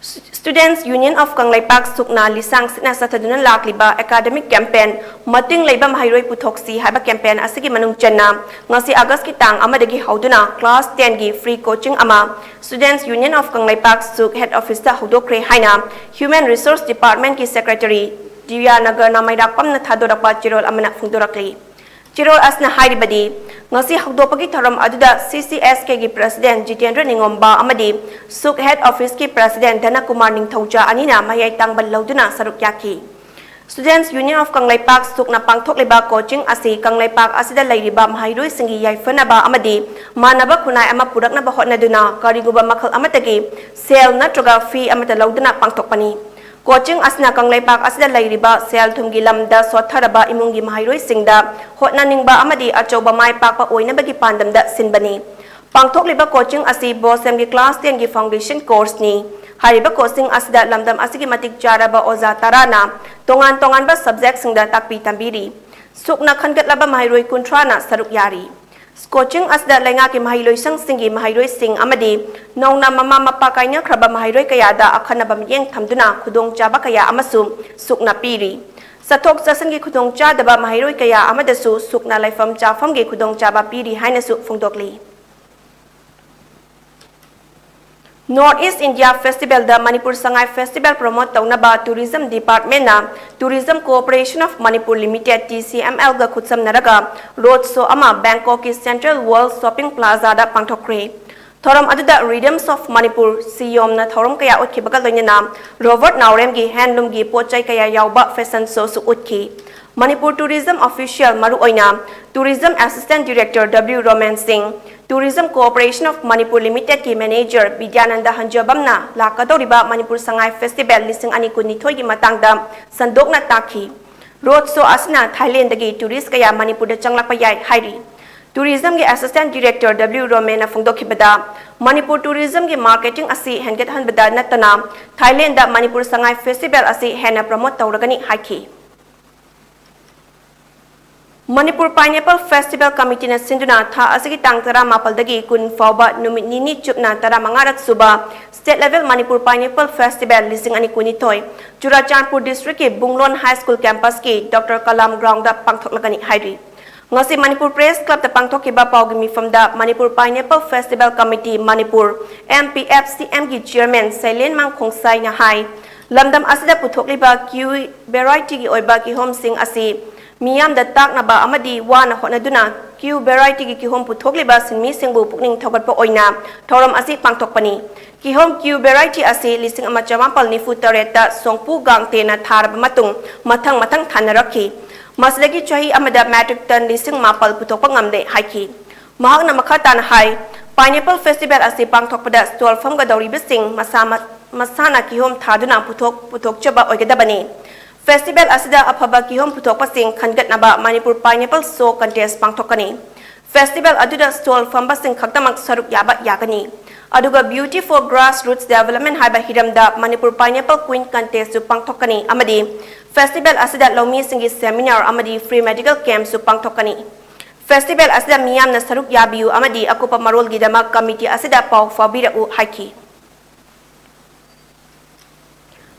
Students Union of ꯀꯪꯂꯩꯄꯥꯛ ꯁꯨꯛꯅ ꯂꯤꯁꯥꯡ ꯁꯤꯠꯅ ꯆꯠꯊꯗꯨꯅ ꯂꯥꯛꯂꯤꯕ academic campaign ꯃꯇꯤꯡ ꯂꯩꯕ ꯃꯍꯩꯔꯣꯏ ꯄꯨꯊꯣꯛꯁꯤ ꯍꯥꯏꯕ campaign ꯑꯁꯤꯒꯤ ꯃꯅꯨꯡ ꯆꯟꯅ ꯉꯁꯤ August ꯀꯤ ꯇꯥꯡ ꯑꯃꯗꯒꯤ ꯍꯧꯗꯨꯅ class ten ꯒꯤ free coaching ꯑꯃ Students Union of ꯀꯪꯂꯩꯄꯥꯛ ꯁꯨꯛ head office ꯇ ꯍꯧꯗꯣꯛꯈ꯭ꯔꯦ ꯍꯥꯏꯅ Human Resource Department ꯀꯤ Secretary ꯗꯤꯌꯥ ꯅꯒꯔꯅ ꯃꯩꯔꯥꯛꯄꯝꯅ ꯊꯥꯗꯣꯔꯛꯄ ꯆꯦꯔꯣꯜ ꯑꯃꯅ ꯐꯣꯡꯗꯣꯔꯛꯂꯤ꯫ ꯆꯦꯔꯣꯜ ꯑꯁꯤꯅ ꯍꯥꯏꯔꯤꯕꯗꯤ, ꯉꯁꯤ ꯍꯧꯗꯣꯛꯄꯒꯤ ꯊꯧꯔꯝ ꯑꯗꯨꯗ C C S K ꯒꯤ President ꯖꯤꯇꯦꯟꯗ꯭ꯔ ꯅꯤꯉꯣꯝꯕ ꯑꯃꯗꯤ ꯁꯨꯛ head office ꯀꯤ President ꯙꯅꯀꯨꯃꯥꯔ ꯅꯤꯡꯊꯧꯖꯥ ꯑꯅꯤꯅ ꯃꯌꯥꯏ ꯇꯥꯡꯕ ꯂꯧꯗꯨꯅ ꯁꯔꯨꯛ ꯌꯥꯈꯤ꯫ Students Union of Kangleipak ꯁꯨꯛꯅ ꯄꯥꯡꯊꯣꯛꯂꯤꯕ coaching ꯑꯁꯤ ꯀꯪꯂꯩꯄꯥꯛ ꯑꯁꯤꯗ ꯂꯩꯔꯤꯕ ꯃꯍꯩꯔꯣꯏꯁꯤꯡꯒꯤ ꯌꯥꯏꯐꯅꯕ ꯑꯃꯗꯤ ꯃꯥꯟꯅꯕ ꯈꯨꯟꯅꯥꯏ ꯑꯃ ꯄꯨꯔꯛꯅꯕ ꯍꯣꯠꯅꯗꯨꯅ ꯀꯔꯤꯒꯨꯝꯕ ꯃꯈꯜ ꯑꯃꯠꯇꯒꯤ ꯁꯦꯜ ꯅꯠꯇ꯭ꯔꯒ fee ꯑꯃꯠꯇ ꯂꯧꯗꯅ ꯄꯥꯡꯊꯣꯛꯄꯅꯤ꯫ Coaching ꯑꯁꯤꯅ ꯀꯪꯂꯩꯄꯥꯛ ꯑꯁꯤꯗ ꯂꯩꯔꯤꯕ ꯁꯦꯜ ꯊꯨꯝꯒꯤ ꯂꯝꯗ ꯁꯣꯠꯊꯔꯕ ꯏꯃꯨꯡꯒꯤ ꯃꯍꯩꯔꯣꯏꯁꯤꯡꯗ ꯍꯣꯠꯅꯅꯤꯡꯕ ꯑꯃꯗꯤ ꯑꯆꯧꯕ ꯃꯥꯏ ꯄꯥꯛꯄ ꯑꯣꯏꯅꯕꯒꯤ ꯄꯥꯟꯗꯝꯗ ꯁꯤꯟꯕꯅꯤ꯫ ꯄꯥꯡꯊꯣꯛꯂꯤꯕ coaching ꯑꯁꯤ ꯕꯣꯁꯦꯝꯒꯤ class ten ꯒꯤ foundation course ꯅꯤ꯫ ꯍꯥꯏꯔꯤꯕ coaching ꯑꯁꯤꯗ ꯂꯝꯗꯝ ꯑꯁꯤꯒꯤ ꯃꯇꯤꯛ ꯆꯥꯔꯕ ꯑꯣꯖꯥ ꯇꯔꯥꯅ ꯇꯣꯉꯥꯟ ꯇꯣꯉꯥꯟꯕ subject ꯁꯤꯡꯗ ꯇꯥꯛꯄꯤ ꯇꯝꯕꯤꯔꯤ꯫ ꯁꯨꯛꯅ ꯈꯟꯒꯠꯂꯕ ꯃꯍꯩꯔꯣꯏ ꯀꯨꯟꯊ꯭ꯔꯥꯅ ꯁꯔꯨꯛ ꯌꯥꯔꯤ꯫ Coaching ꯑꯁꯤꯗ ꯂꯩꯉꯥꯛꯀꯤ ꯃꯍꯩ ꯂꯣꯏꯁꯪꯁꯤꯡꯒꯤ ꯃꯍꯩꯔꯣꯏꯁꯤꯡ ꯑꯃꯗꯤ ꯅꯧꯅ ꯃꯃꯥ ꯃꯄꯥ ꯀꯥꯏꯅꯈ꯭ꯔꯕ ꯃꯍꯩꯔꯣꯏ ꯀꯌꯥꯗ ꯑꯈꯟꯅꯕ ꯃꯤꯠꯌꯦꯡ ꯊꯝꯗꯨꯅ ꯈꯨꯗꯣꯡꯆꯥꯕ ꯀꯌꯥ ꯑꯃꯁꯨ ꯁꯨꯛꯅ ꯄꯤꯔꯤ꯫ ꯆꯠꯊꯣꯛ ꯆꯠꯁꯤꯟꯒꯤ ꯈꯨꯗꯣꯡꯆꯥꯗꯕ ꯃꯍꯩꯔꯣꯏ ꯀꯌꯥ ꯑꯃꯗꯁꯨ ꯁꯨꯛꯅ ꯂꯩꯐꯝ ꯆꯥꯐꯝꯒꯤ ꯈꯨꯗꯣꯡꯆꯥꯕ ꯄꯤꯔꯤ ꯍꯥꯏꯅꯁꯨ ꯐꯣꯡꯗꯣꯛꯂꯤ꯫ North East India Festival ꯗ ꯃꯅꯤꯄꯨꯔ ꯁꯉꯥꯏ festival promote ꯇꯧꯅꯕ Tourism Department ꯅ Tourism Corporation of Manipur Limited, T C M L ꯒ ꯈꯨꯠꯁꯝꯅꯔꯒ road show ꯑꯃ ꯕꯦꯡꯀꯣꯛꯀꯤ Central World Shopping Plaza ꯗ ꯄꯥꯡꯊꯣꯛꯈ꯭ꯔꯦ꯫ ꯊꯧꯔꯝ ꯑꯗꯨꯗ Rhythms of Manipur, ꯁꯤꯌꯣꯝꯅ ꯊꯧꯔꯝ ꯀꯌꯥ ꯎꯠꯈꯤꯕꯒ ꯂꯣꯏꯅꯅ ꯔꯣꯕꯔꯠ ꯅꯥꯎꯔꯦꯝꯒꯤ handloom ꯒꯤ ꯄꯣꯠ ꯆꯩ ꯀꯌꯥ ꯌꯥꯎꯕ fashion show ꯁꯨ ꯎꯠꯈꯤ꯫ ꯃꯅꯤꯄꯨꯔ Tourism Official, ꯃꯔꯨꯑꯣꯏꯅ Tourism Assistant Director W Roman ꯁꯤꯡ, Tourism Corporation of Manipur Limited ꯀꯤ Manager ꯕꯤꯗ꯭ꯌꯥꯅꯟꯗ ꯍꯟꯖꯕꯝꯅ ꯂꯥꯛꯀꯗꯧꯔꯤꯕ ꯃꯅꯤꯄꯨꯔ ꯁꯉꯥꯏ festival ꯂꯤꯁꯤꯡ ꯑꯅꯤ ꯀꯨꯟꯅꯤꯊꯣꯏꯒꯤ ꯃꯇꯥꯡꯗ ꯁꯟꯗꯣꯛꯅ ꯇꯥꯛꯈꯤ꯫ Road show ꯑꯁꯤꯅ ꯊꯥꯏꯂꯦꯟꯗꯒꯤ tourist ꯀꯌꯥ ꯃꯅꯤꯄꯨꯔꯗ ꯆꯪꯂꯛꯄ ꯌꯥꯏ ꯍꯥꯏꯔꯤ꯫ Tourism ꯒꯤ Assistant Director W ꯔꯣꯃꯦꯟꯅ ꯐꯣꯡꯗꯣꯛꯈꯤꯕꯗ, Manipur tourism ꯒꯤ marketing ꯑꯁꯤ ꯍꯦꯟꯒꯠꯍꯟꯕꯗ ꯅꯠꯇꯅ ꯊꯥꯏꯂꯦꯟꯗ ꯃꯅꯤꯄꯨꯔ ꯁꯉꯥꯏ festival ꯑꯁꯤ ꯍꯦꯟꯅ promote ꯇꯧꯔꯒꯅꯤ ꯍꯥꯏꯈꯤ꯫ ꯃꯅꯤꯄꯨꯔ Pineapple Festival Committeeꯅ ꯁꯤꯟꯗꯨꯅ ꯊꯥ ꯑꯁꯤꯒꯤ ꯇꯥꯡ ꯇꯔꯥꯃꯥꯄꯜꯗꯒꯤ ꯀꯨꯟ ꯐꯥꯎꯕ ꯅꯨꯃꯤꯠ ꯅꯤꯅꯤ ꯆꯨꯞꯅ ꯇꯔꯥꯃꯉꯥꯔꯛ ꯁꯨꯕ State Level Manipur Pineapple Festival ꯂꯤꯁꯤꯡ ꯑꯅꯤ ꯀꯨꯟꯅꯤꯊꯣꯏ Churachandpur districtꯀꯤ ꯕꯨꯡꯂꯣꯟ High School campusꯀꯤ Doctor Kalam groundꯗ ꯄꯥꯡꯊꯣꯛꯂꯒꯅꯤ ꯍꯥꯏꯔꯤ꯫ ꯉꯁꯤ ꯃꯅꯤꯄꯨꯔ Press Clubꯇ ꯄꯥꯡꯊꯣꯛꯈꯤꯕ ꯄꯥꯎꯒꯤ ꯃꯤꯐꯝꯗ Manipur Pineapple Festival Committee Manipur, M P F C Mꯒꯤ chairman ꯁꯩꯂꯦꯟꯃꯥꯡ ꯈꯣꯡꯁꯥꯏꯅ ꯍꯥꯏ, ꯂꯝꯗꯝ ꯑꯁꯤꯗ ꯄꯨꯊꯣꯛꯂꯤꯕ ꯀꯤꯋꯤ varietyꯒꯤ ꯑꯣꯏꯕ ꯀꯤꯍꯣꯝꯁꯤꯡ ꯑꯁꯤ ꯃꯤꯌꯥꯝꯗ ꯇꯥꯛꯅꯕ ꯑꯃꯗꯤ ꯋꯥꯅ ꯍꯣꯠꯅꯗꯨꯅ ꯀꯤꯋꯤ varietyꯒꯤ ꯀꯤꯍꯣꯝ ꯄꯨꯊꯣꯛꯂꯤꯕ ꯁꯤꯟꯃꯤꯁꯤꯡꯕꯨ ꯄꯨꯛꯅꯤꯡ ꯊꯧꯒꯠꯄ ꯑꯣꯏꯅ ꯊꯧꯔꯝ ꯑꯁꯤ ꯄꯥꯡꯊꯣꯛꯄꯅꯤ꯫ ꯀꯤꯍꯣꯝ ꯀꯤꯋꯤ variety ꯑꯁꯤ ꯂꯤꯁꯤꯡ ꯑꯃ ꯆꯃꯥꯄꯜ ꯅꯤꯐꯨ ꯇꯔꯦꯠꯇ ꯁꯣꯡꯄꯨ ꯒꯥꯡꯇꯦꯅ ꯊꯥꯔꯕ ꯃꯇꯨꯡ ꯃꯊꯪ ꯃꯊꯪ ꯊꯥꯅꯔꯛꯈꯤ꯫ ꯃꯁꯤꯗꯒꯤ ꯆꯍꯤ ꯑꯃꯗ metric ton ꯂꯤꯁꯤꯡ ꯃꯥꯄꯜ ꯄꯨꯊꯣꯛꯄ ꯉꯝꯂꯦ ꯍꯥꯏꯈꯤ꯫ ꯃꯍꯥꯛꯅ ꯃꯈꯥ ꯇꯥꯅ ꯍꯥꯏ, Pineapple Festival ꯑꯁꯤ ꯄꯥꯡꯊꯣꯛꯄꯗ stall ꯐꯝꯒꯗꯧꯔꯤꯕꯁꯤꯡ ꯃꯁꯥ ꯃ-, ꯃꯁꯥꯅ ꯀꯤꯍꯣꯝ ꯊꯥꯗꯨꯅ ꯄꯨꯊꯣꯛ ꯄꯨꯊꯣꯛꯆꯕ ꯑꯣꯏꯒꯗꯕꯅꯤ꯫ Festival ꯑꯁꯤꯗ ꯑꯐꯕ ꯀꯤꯍꯣꯝ ꯄꯨꯊꯣꯛꯄꯁꯤꯡ ꯈꯟꯒꯠꯅꯕ ꯃꯅꯤꯄꯨꯔ Pineapple Show Contest ꯄꯥꯡꯊꯣꯛꯀꯅꯤ꯫ Festival ꯑꯗꯨꯗ stall ꯐꯝꯕꯁꯤꯡ ꯈꯛꯇꯃꯛ ꯁꯔꯨꯛ ꯌꯥꯕ ꯌꯥꯒꯅꯤ꯫ ꯑꯗꯨꯒ Beauty for Grassroots Development ꯍꯥꯏꯕ ꯍꯤꯔꯝꯗ ꯃꯅꯤꯄꯨꯔ Pineapple Queen Contestꯁꯨ ꯄꯥꯡꯊꯣꯛꯀꯅꯤ ꯑꯃꯗꯤ festival ꯑꯁꯤꯗ ꯂꯧꯃꯤꯁꯤꯡꯒꯤ seminar ꯑꯃꯗꯤ free medical campꯁꯨ ꯄꯥꯡꯊꯣꯛꯀꯅꯤ꯫ Festival ꯑꯁꯤꯗ ꯃꯤꯌꯥꯝꯅ ꯁꯔꯨꯛ ꯌꯥꯕꯤꯌꯨ ꯑꯃꯗꯤ ꯑꯀꯨꯞꯄ ꯃꯔꯣꯜꯒꯤꯗꯃꯛ committee ꯑꯁꯤꯗ ꯄꯥꯎ ꯐꯥꯎꯕꯤꯔꯛꯎ ꯍꯥꯏꯈꯤ꯫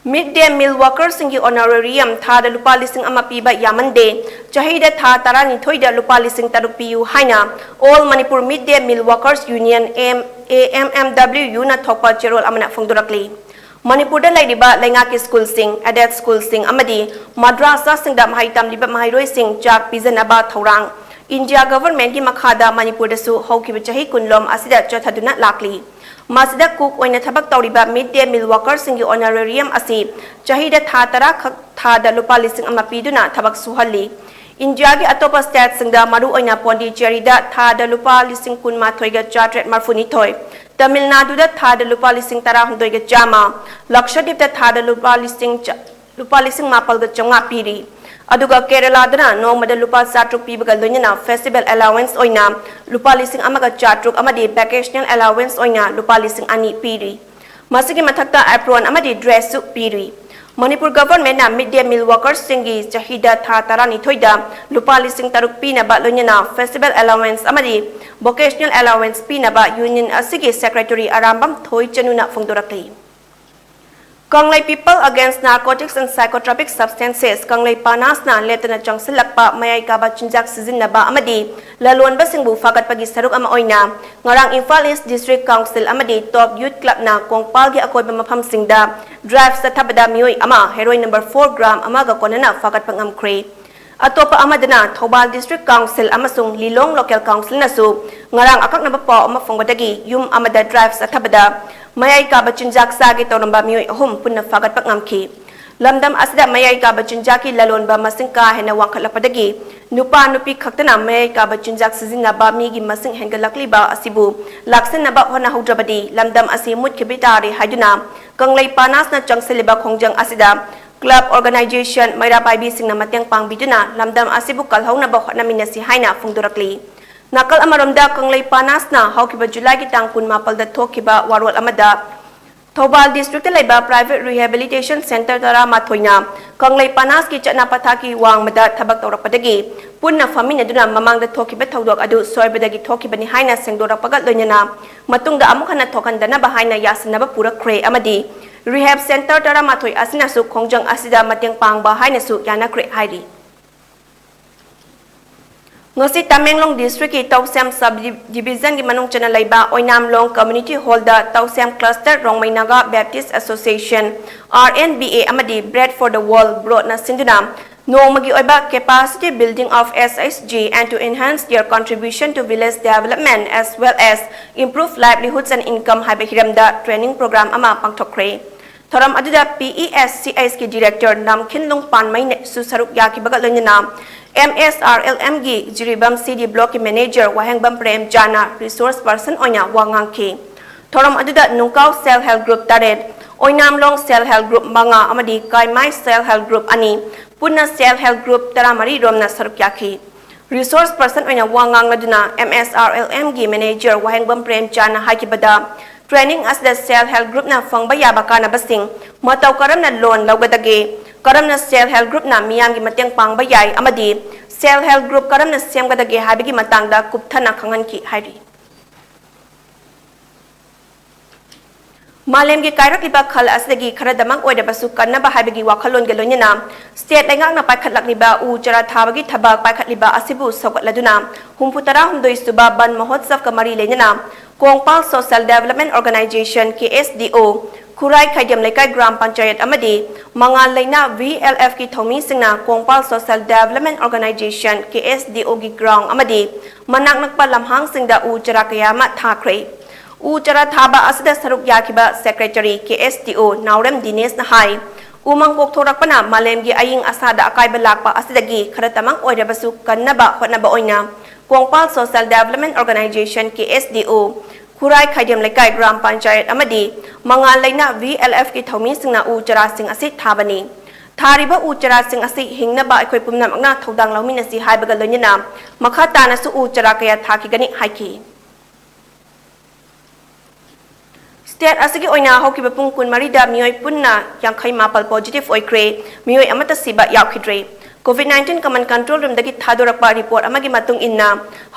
Mid day meal workersꯁꯤꯡꯒꯤ honorarium ꯊꯥꯗ ꯂꯨꯄꯥ ꯂꯤꯁꯤꯡ ꯑꯃ ꯄꯤꯕ ꯌꯥꯃꯟꯗꯦ, ꯆꯍꯤꯗ ꯊꯥ ꯇꯔꯥꯅꯤꯊꯣꯏꯗ ꯂꯨꯄꯥ ꯂꯤꯁꯤꯡ ꯇꯔꯨꯛ ꯄꯤꯌꯨ ꯍꯥꯏꯅ All Manipur Mid Day Meal Workers Union, M-, A M M W ꯅ ꯊꯣꯛꯄ ꯆꯦꯔꯣꯜ ꯑꯃꯅ ꯐꯣꯡꯗꯣꯔꯛꯂꯤ꯫ ꯃꯅꯤꯄꯨꯔꯗ ꯂꯩꯔꯤꯕ ꯂꯩꯉꯥꯛꯀꯤ schoolꯁꯤꯡ, aided schoolꯁꯤꯡ ꯑꯃꯗꯤ ꯃꯗ꯭ꯔꯥꯁꯥꯁꯤꯡꯗ ꯃꯍꯩ ꯇꯝꯂꯤꯕ ꯃꯍꯩꯔꯣꯏꯁꯤꯡ ꯆꯥꯛ ꯄꯤꯖꯅꯕ ꯊꯧꯔꯥꯡ India governmentꯀꯤ ꯃꯈꯥꯗ ꯃꯅꯤꯄꯨꯔꯗꯁꯨ ꯍꯧꯈꯤꯕ ꯆꯍꯤ ꯀꯨꯟꯂꯣꯝ ꯑꯁꯤꯗ ꯆꯠꯊꯗꯨꯅ ꯂꯥꯛꯂꯤ꯫ ꯃꯁꯤꯗ cook ꯑꯣꯏꯅ ꯊꯕꯛ ꯇꯧꯔꯤꯕ mid day meal workersꯁꯤꯡꯒꯤ honorarium ꯑꯁꯤ ꯆꯍꯤꯗ ꯊꯥ ꯇꯔꯥ ꯈꯛ ꯊꯥꯗ ꯂꯨꯄꯥ ꯂꯤꯁꯤꯡ ꯑꯃ ꯄꯤꯗꯨꯅ ꯊꯕꯛ ꯁꯨꯍꯜꯂꯤ꯫ Indiaꯒꯤ ꯑꯇꯣꯞꯄ stateꯁꯤꯡꯗ, ꯃꯔꯨꯑꯣꯏꯅ ꯄꯣꯟꯗꯤꯆꯦꯔꯤꯗ ꯊꯥꯗ ꯂꯨꯄꯥ ꯂꯤꯁꯤꯡ ꯀꯨꯟꯃꯥꯊꯣꯏꯒ ꯆꯥꯇ꯭ꯔꯦꯠ ꯃꯔꯐꯨꯅꯤꯊꯣꯏ, ꯇꯥꯃꯤꯜ ꯅꯥꯗꯨꯗ ꯊꯥꯗ ꯂꯨꯄꯥ ꯂꯤꯁꯤꯡ ꯇꯔꯥꯍꯨꯝꯗꯣꯏꯒ ꯆꯥꯝꯃ, ꯂꯛꯁꯗꯤꯞꯇ ꯊꯥꯗ ꯂꯨꯄꯥ ꯂꯤꯁꯤꯡ ꯆ-, ꯂꯨꯄꯥ ꯂꯤꯁꯤꯡ ꯃꯥꯄꯜꯒ ꯆꯥꯝꯃꯉꯥ ꯄꯤꯔꯤ꯫ ꯑꯗꯨꯒ ꯀꯦꯔꯂꯥꯗꯅ ꯅꯣꯡꯃꯗ ꯂꯨꯄꯥ ꯆꯥꯇ꯭ꯔꯨꯛ ꯄꯤꯕꯒ ꯂꯣꯏꯅꯅ festival allowance ꯑꯣꯏꯅ ꯂꯨꯄꯥ ꯂꯤꯁꯤꯡ ꯑꯃꯒ ꯆꯥꯇ꯭ꯔꯨꯛ ꯑꯃꯗꯤ vacational allowance ꯑꯣꯏꯅ ꯂꯨꯄꯥ ꯂꯤꯁꯤꯡ ꯑꯅꯤ ꯄꯤꯔꯤ꯫ ꯃꯁꯤꯒꯤ ꯃꯊꯛꯇ apron ꯑꯃꯗꯤ dressꯁꯨ ꯄꯤꯔꯤ꯫ ꯃꯅꯤꯄꯨꯔ ꯒꯚꯔꯟꯃꯦꯟꯠꯅ ꯃꯤꯗ ꯗꯦ ꯃꯤꯜ ꯋꯥꯔꯀꯔꯁꯁꯤꯡꯒꯤ ꯆꯍꯤꯗ ꯊꯥ ꯇꯔꯥꯅꯤꯊꯣꯏꯗ ꯂꯨꯄꯥ ꯂꯤꯁꯤꯡ ꯇꯔꯨꯛ ꯄꯤꯅꯕ, ꯂꯣꯏꯅꯅ ꯐꯦꯁꯇꯤꯚꯦꯜ ꯑꯦꯂꯥꯋꯦꯟꯁ ꯑꯃꯗꯤ ꯚꯣꯀꯦꯁꯅꯦꯜ ꯑꯦꯂꯥꯋꯦꯟꯁ ꯄꯤꯅꯕ ꯌꯨꯅꯤꯌꯟ ꯑꯁꯤꯒꯤ ꯁꯦꯀ꯭ꯔꯦꯇꯔꯤ ꯑꯔꯥꯝꯕꯝ ꯊꯣꯏꯆꯅꯨꯅ ꯐꯣꯡꯗꯣꯔꯛꯂꯤ꯫ ꯀꯪꯂꯩ People Against Narcotics and Psychotropic Substances, ꯀꯪꯂꯩ ꯄꯥꯅꯥꯁꯅ ꯂꯦꯞꯇꯅ ꯆꯪꯁꯤꯜꯂꯛꯄ ꯃꯌꯥꯏ ꯀꯥꯕ ꯆꯤꯟꯖꯥꯛ ꯁꯤꯖꯤꯟꯅꯕ ꯑꯃꯗꯤ ꯂꯂꯣꯟꯕꯁꯤꯡꯕꯨ ꯐꯥꯒꯠꯄꯒꯤ ꯁꯔꯨꯛ ꯑꯃ ꯑꯣꯏꯅ ꯉꯔꯥꯡ ꯏꯝꯐꯥꯜ ꯏꯁ꯭ꯠ ꯗꯤꯁꯇ꯭ꯔꯤꯛ ꯀꯥꯎꯟꯁꯤꯜ ꯑꯃꯗꯤ ꯇꯣꯞ ꯌꯨꯊ ꯀ꯭ꯂꯕꯅ ꯀꯣꯡꯄꯥꯜꯒꯤ ꯑꯀꯣꯏꯕ ꯃꯐꯝꯁꯤꯡꯗ ꯗ꯭ꯔꯥꯏꯚ ꯆꯠꯊꯕꯗ ꯃꯤꯑꯣꯏ ꯑꯃ ꯍꯦꯔꯣꯏꯟ ꯅꯝꯕꯔ ꯐꯣꯔ ꯒ꯭ꯔꯥꯝ ꯑꯃꯒ ꯀꯣꯟꯅꯅ ꯐꯥꯒꯠꯄ ꯉꯝꯈ꯭ꯔꯦ꯫ ꯑꯇꯣꯞꯄ ꯑꯃꯗꯅ ꯊꯧꯕꯥꯜ ꯗꯤꯁꯇ꯭ꯔꯤꯛ ꯀꯥꯎꯟꯁꯤꯜ ꯑꯃꯁꯨꯡ ꯂꯤꯂꯣꯡ ꯂꯣꯀꯦꯜ ꯀꯥꯎꯟꯁꯤꯜꯅꯁꯨ ꯉꯔꯥꯡ ꯑꯀꯛꯅꯕ ꯄꯥꯎ ꯑꯃ ꯐꯪꯕꯗꯒꯤ ꯌꯨꯝ ꯑꯃꯗ ꯗ꯭ꯔꯥꯏꯚ ꯆꯠꯊꯕꯗ ꯃꯌꯥꯏ ꯀꯥꯕ ꯆꯤꯟꯖꯥꯛ ꯆꯥꯒꯦ ꯇꯧꯔꯝꯕ ꯃꯤꯑꯣꯏ ꯑꯍꯨꯝ ꯄꯨꯟꯅ ꯐꯥꯒꯠꯄ ꯉꯝꯈꯤ꯫ ꯂꯝꯗꯝ ꯑꯁꯤꯗ ꯃꯌꯥꯏ ꯀꯥꯕ ꯆꯤꯟꯖꯥꯛꯀꯤ ꯂꯂꯣꯟꯕ ꯃꯁꯤꯡ ꯀꯥ ꯍꯦꯟꯅ ꯋꯥꯡꯈꯠꯂꯛꯄꯗꯒꯤ ꯅꯨꯄꯥ ꯅꯨꯄꯤ ꯈꯛꯇꯅ ꯃꯌꯥꯏ ꯀꯥꯕ ꯆꯤꯟꯖꯥꯛ ꯁꯤꯖꯤꯟꯅꯕ ꯃꯤꯒꯤ ꯃꯁꯤꯡ ꯍꯦꯟꯒꯠꯂꯛꯂꯤꯕ ꯑꯁꯤꯕꯨ ꯂꯥꯛꯁꯤꯟꯅꯕ ꯍꯣꯠꯅꯍꯧꯗ꯭ꯔꯕꯗꯤ ꯂꯝꯗꯝ ꯑꯁꯤ ꯃꯨꯠꯈꯤꯕ ꯇꯥꯔꯦ ꯍꯥꯏꯗꯨꯅ ꯀꯪꯂꯩ ꯄꯥꯅꯥꯁꯅ ꯆꯪꯁꯤꯜꯂꯤꯕ ꯈꯣꯡꯖꯪ ꯑꯁꯤꯗ ꯀ꯭ꯂꯕ, ꯑꯣꯔꯒꯅꯥꯏꯖꯦꯁꯟ, ꯃꯩꯔꯥ ꯄꯥꯏꯕꯤꯁꯤꯡꯅ ꯃꯇꯦꯡ ꯄꯥꯡꯕꯤꯗꯨꯅ ꯂꯝꯗꯝ ꯑꯁꯤꯕꯨ ꯀꯜꯍꯧꯅꯕ ꯍꯣꯠꯅꯃꯤꯟꯅꯁꯤ ꯍꯥꯏꯅ ꯐꯣꯡꯗꯣꯔꯛꯂꯤ꯫ ꯅꯥꯀꯜ ꯑꯃꯔꯣꯝꯗ ꯀꯪꯂꯩ ꯄꯥꯅꯥꯁꯅ ꯍꯧꯈꯤꯕ ꯖꯨꯂꯥꯏꯒꯤ ꯇꯥꯡ ꯀꯨꯟꯃꯥꯄꯜꯗ ꯊꯣꯛꯈꯤꯕ ꯋꯥꯔꯣꯜ ꯑꯃꯗ ꯊꯧꯕꯥꯜ ꯗꯤꯁꯇ꯭ꯔꯤꯛꯇ ꯂꯩꯕ ꯄ꯭ꯔꯥꯏꯚꯦꯠ ꯔꯤꯍꯦꯕꯤꯂꯤꯇꯦꯁꯟ ꯁꯦꯟꯇꯔ ꯇꯔꯥꯃꯥꯊꯣꯏꯅ ꯀꯪꯂꯩ ꯄꯥꯅꯥꯁꯀꯤ ꯆꯠꯅ ꯄꯊꯥꯞꯀꯤ ꯋꯥꯡꯃꯗ ꯊꯕꯛ ꯇꯧꯔꯛꯄꯗꯒꯤ ꯄꯨꯟꯅ ꯐꯝꯃꯤꯟꯅꯗꯨꯅ ꯃꯃꯥꯡꯗ ꯊꯣꯛꯈꯤꯕ ꯊꯧꯗꯣꯛ ꯑꯗꯨ ꯁꯣꯏꯕꯗꯒꯤ ꯊꯣꯛꯈꯤꯕꯅꯤ ꯍꯥꯏꯅ ꯁꯦꯡꯗꯣꯔꯛꯄꯒ ꯂꯣꯏꯅꯅ ꯃꯇꯨꯡꯗ ꯑꯃꯨꯛ ꯍꯟꯅ ꯊꯣꯛꯍꯟꯗꯅꯕ ꯍꯥꯏꯅ ꯌꯥꯁꯤꯟꯅꯕ ꯄꯨꯔꯛꯈ꯭ꯔꯦ ꯑꯃꯗꯤ ꯔꯤꯍꯦꯕ ꯁꯦꯟꯇꯔ ꯇꯔꯥꯃꯥꯊꯣꯏ ꯑꯁꯤꯅꯁꯨ ꯈꯣꯡꯖꯪ ꯑꯁꯤꯗ ꯃꯇꯦꯡ ꯄꯥꯡꯕ ꯍꯥꯏꯅꯁꯨ ꯌꯥꯅꯈ꯭ꯔꯦ ꯍꯥꯏꯔꯤ꯫ ꯉꯁꯤ ꯇꯃꯦꯡꯂꯣꯡ ꯗꯤꯁꯇ꯭ꯔꯤꯛꯀꯤ ꯇꯧꯁꯦꯝ ꯁꯕ ꯗꯤꯕꯤꯖꯟꯒꯤ ꯃꯅꯨꯡ ꯆꯟꯅ ꯂꯩꯕ ꯑꯣꯏꯅꯥꯝꯂꯣꯡ ꯀꯝꯃ꯭ꯌꯨꯅꯤꯇꯤ ꯍꯣꯜꯗ Tousem cluster Rongmei Naga Baptist association, R N B A, ꯑꯃꯗꯤ Bread for the World ꯕ꯭ꯔꯣꯠꯅ ꯁꯤꯟꯗꯨꯅ ꯅꯣꯡꯃꯒꯤ ꯑꯣꯏꯕ Capacity Building of S H G and to Enhance Their Contribution to Village Development as well as Improve Livelihoods and Income ꯍꯥꯏꯕ ꯍꯤꯔꯝꯗ training programme ꯑꯃ ꯄꯥꯡꯊꯣꯛꯈ꯭ꯔꯦ꯫ ꯊꯧꯔꯝ ꯑꯗꯨꯗ P E S C H ꯀꯤ director Namkhinlung ꯄꯥꯟꯃꯩꯅꯁꯨ ꯁꯔꯨꯛ ꯌꯥꯈꯤꯕꯒ ꯂꯣꯏꯅꯅ M S R L M ꯒꯤ ꯖꯤꯔꯤꯕꯥꯝ C D ꯕ꯭ꯂꯣꯛꯀꯤ ꯃꯦꯅꯦꯖꯔ ꯋꯥꯍꯦꯡꯕꯝ ꯄ꯭ꯔꯦꯝꯆꯥꯅ ꯔꯤꯁꯣꯔꯁ ꯄꯔꯁꯟ ꯑꯣꯏꯅ ꯋꯥ ꯉꯥꯡꯈꯤ꯫ ꯊꯧꯔꯝ ꯑꯗꯨꯗ ꯅꯨꯡꯀꯥꯎ ꯁꯦꯜꯐ ꯍꯦꯜꯞ ꯒ꯭ꯔꯨꯞ ꯇꯔꯦꯠ, ꯑꯣꯏꯅꯥꯝꯂꯣꯡ ꯁꯦꯜꯐ ꯍꯦꯜꯞ ꯒ꯭ꯔꯨꯞ ꯃꯉꯥ ꯑꯃꯗꯤ ꯀꯥꯏꯃꯥꯏ ꯁꯦꯜꯐ ꯍꯦꯜꯞ ꯒ꯭ꯔꯨꯞ ꯑꯅꯤ, ꯄꯨꯟꯅ ꯁꯦꯜꯐ ꯍꯦꯜꯞ ꯒ꯭ꯔꯨꯞ ꯇꯔꯥꯃꯔꯤ ꯔꯣꯝꯅ ꯁꯔꯨꯛ ꯌꯥꯈꯤ꯫ ꯔꯤꯁꯣꯔꯁ ꯄꯔꯁꯟ ꯑꯣꯏꯅ ꯋꯥ ꯉꯥꯡꯂꯗꯨꯅ M S R L M ꯒꯤ ꯃꯦꯅꯦꯖꯔ ꯋꯥꯍꯦꯡꯕꯝ ꯄ꯭ꯔꯦꯝꯆꯥꯅ ꯍꯥꯏꯈꯤꯕꯗ, Training ꯑꯁꯤꯗ Self Help Groupꯅ ꯐꯪꯕ ꯌꯥꯕ ꯀꯥꯟꯅꯕꯁꯤꯡ, ꯃꯇꯧ ꯀꯔꯝꯅ loan ꯂꯧꯒꯗꯒꯦ, ꯀꯔꯝꯅ Self Help Groupꯅ ꯃꯤꯌꯥꯝꯒꯤ ꯃꯇꯦꯡ ꯄꯥꯡꯕ ꯌꯥꯏ ꯑꯃꯗꯤ Self Help Group ꯀꯔꯝꯅ ꯁꯦꯝꯒꯗꯒꯦ ꯍꯥꯏꯕꯒꯤ ꯃꯇꯥꯡꯗ ꯀꯨꯞꯊꯅ ꯈꯪꯍꯟꯈꯤ ꯍꯥꯏꯔꯤ꯫ ꯃꯥꯂꯦꯝꯒꯤ ꯀꯥꯏꯔꯛꯂꯤꯕ ꯈꯜ ꯑꯁꯤꯗꯒꯤ ꯈꯔꯗꯃꯛ ꯑꯣꯏꯔꯕꯁꯨ ꯀꯟꯅꯕ ꯍꯥꯏꯕꯒꯤ ꯋꯥꯈꯜꯂꯣꯟꯒ ꯂꯣꯏꯅꯅ state ꯂꯩꯉꯥꯛꯅ ꯄꯥꯏꯈꯠꯂꯛꯂꯤꯕ ꯎ ꯆꯥꯔꯥ ꯊꯥꯕꯒꯤ ꯊꯕꯛ ꯄꯥꯏꯈꯠꯂꯤꯕ ꯑꯁꯤꯕꯨ ꯁꯧꯒꯠꯂꯗꯨꯅ ꯍꯨꯝꯐꯨ ꯇꯔꯥꯍꯨꯝꯗꯣꯏ ꯁꯨꯕ ꯕꯟ ꯃꯍꯣꯠꯁꯕꯀ ꯃꯔꯤ ꯂꯩꯅꯅ Kongpal Social Development Organization, K S D O, ꯈꯨꯔꯥꯏ ꯈꯥꯏꯗꯦꯝ ꯂꯩꯀꯥꯏ ꯒ꯭ꯔꯥꯝ ꯄꯟꯆꯥꯌꯠ ꯑꯃꯗꯤ ꯃꯉꯥꯜ ꯂꯩꯅꯥ V L F ꯀꯤ ꯊꯧꯃꯤꯁꯤꯡꯅ Kongpal Social Development Organization, K S D O ꯒꯤ ground ꯑꯃꯗꯤ ꯃꯅꯥꯛ ꯅꯛꯄ ꯂꯝꯍꯥꯡꯁꯤꯡꯗ ꯎ ꯆꯥꯔꯥ ꯀꯌꯥ ꯑꯃ ꯊꯥꯈ꯭ꯔꯦ꯫ ꯎ ꯆꯥꯔꯥ ꯊꯥꯕ ꯑꯁꯤꯗ ꯁꯔꯨꯛ ꯌꯥꯈꯤꯕ Secretary K S D O ꯅꯥꯎꯔꯦꯝ ꯗꯤꯅꯦꯁꯅ ꯍꯥꯏ, ꯎꯃꯪ ꯀꯣꯛꯊꯣꯔꯛꯄꯅ ꯃꯥꯂꯦꯝꯒꯤ ꯑꯏꯪ ꯑꯁꯥꯗ ꯑꯀꯥꯏꯕ ꯂꯥꯛꯄ ꯑꯁꯤꯗꯒꯤ ꯈꯔꯇꯃꯛ ꯑꯣꯏꯔꯕꯁꯨ ꯀꯟꯅꯕ ꯍꯣꯠꯅꯕ ꯑꯣꯏꯅ Kongpal Social Development Organization, K S D O, ꯈꯨꯔꯥꯏ ꯈꯥꯏꯗꯦꯝ ꯂꯩꯀꯥꯏ ꯒ꯭ꯔꯥꯝ ꯄꯟꯆꯥꯌꯠ ꯑꯃꯗꯤ ꯃꯉꯥꯜ ꯂꯩꯅꯥ V L F ꯀꯤ ꯊꯧꯃꯤꯁꯤꯡꯅ ꯎ ꯆꯥꯔꯥꯁꯤꯡ ꯑꯁꯤ ꯊꯥꯕꯅꯤ꯫ ꯊꯥꯔꯤꯕ ꯎ ꯆꯥꯔꯥꯁꯤꯡ ꯑꯁꯤ ꯍꯤꯡꯅꯕ ꯑꯩꯈꯣꯏ ꯄꯨꯝꯅꯃꯛꯅ ꯊꯧꯗꯥꯡ ꯂꯧꯃꯤꯟꯅꯁꯤ ꯍꯥꯏꯕꯒ ꯂꯣꯏꯅꯅ ꯃꯈꯥ ꯇꯥꯅꯁꯨ ꯎ ꯆꯥꯔꯥ ꯀꯌꯥ ꯊꯥꯈꯤꯒꯅꯤ ꯍꯥꯏꯈꯤ꯫ State ꯑꯁꯤꯒꯤ ꯑꯣꯏꯅ ꯍꯧꯈꯤꯕ ꯄꯨꯡ ꯀꯨꯟꯃꯔꯤꯗ ꯃꯤꯑꯣꯏ ꯄꯨꯟꯅ ꯌꯥꯡꯈꯩ ꯃꯥꯄꯜ positive ꯑꯣꯏꯈ꯭ꯔꯦ, ꯃꯤꯑꯣꯏ ꯑꯃꯠꯇ ꯁꯤꯕ ꯌꯥꯎꯈꯤꯗ꯭ꯔꯦ꯫ COVID nineteen Command Control Roomꯗꯒꯤ ꯊꯥꯗꯣꯔꯛꯄ report ꯑꯃꯒꯤ ꯃꯇꯨꯡ ꯏꯟꯅ,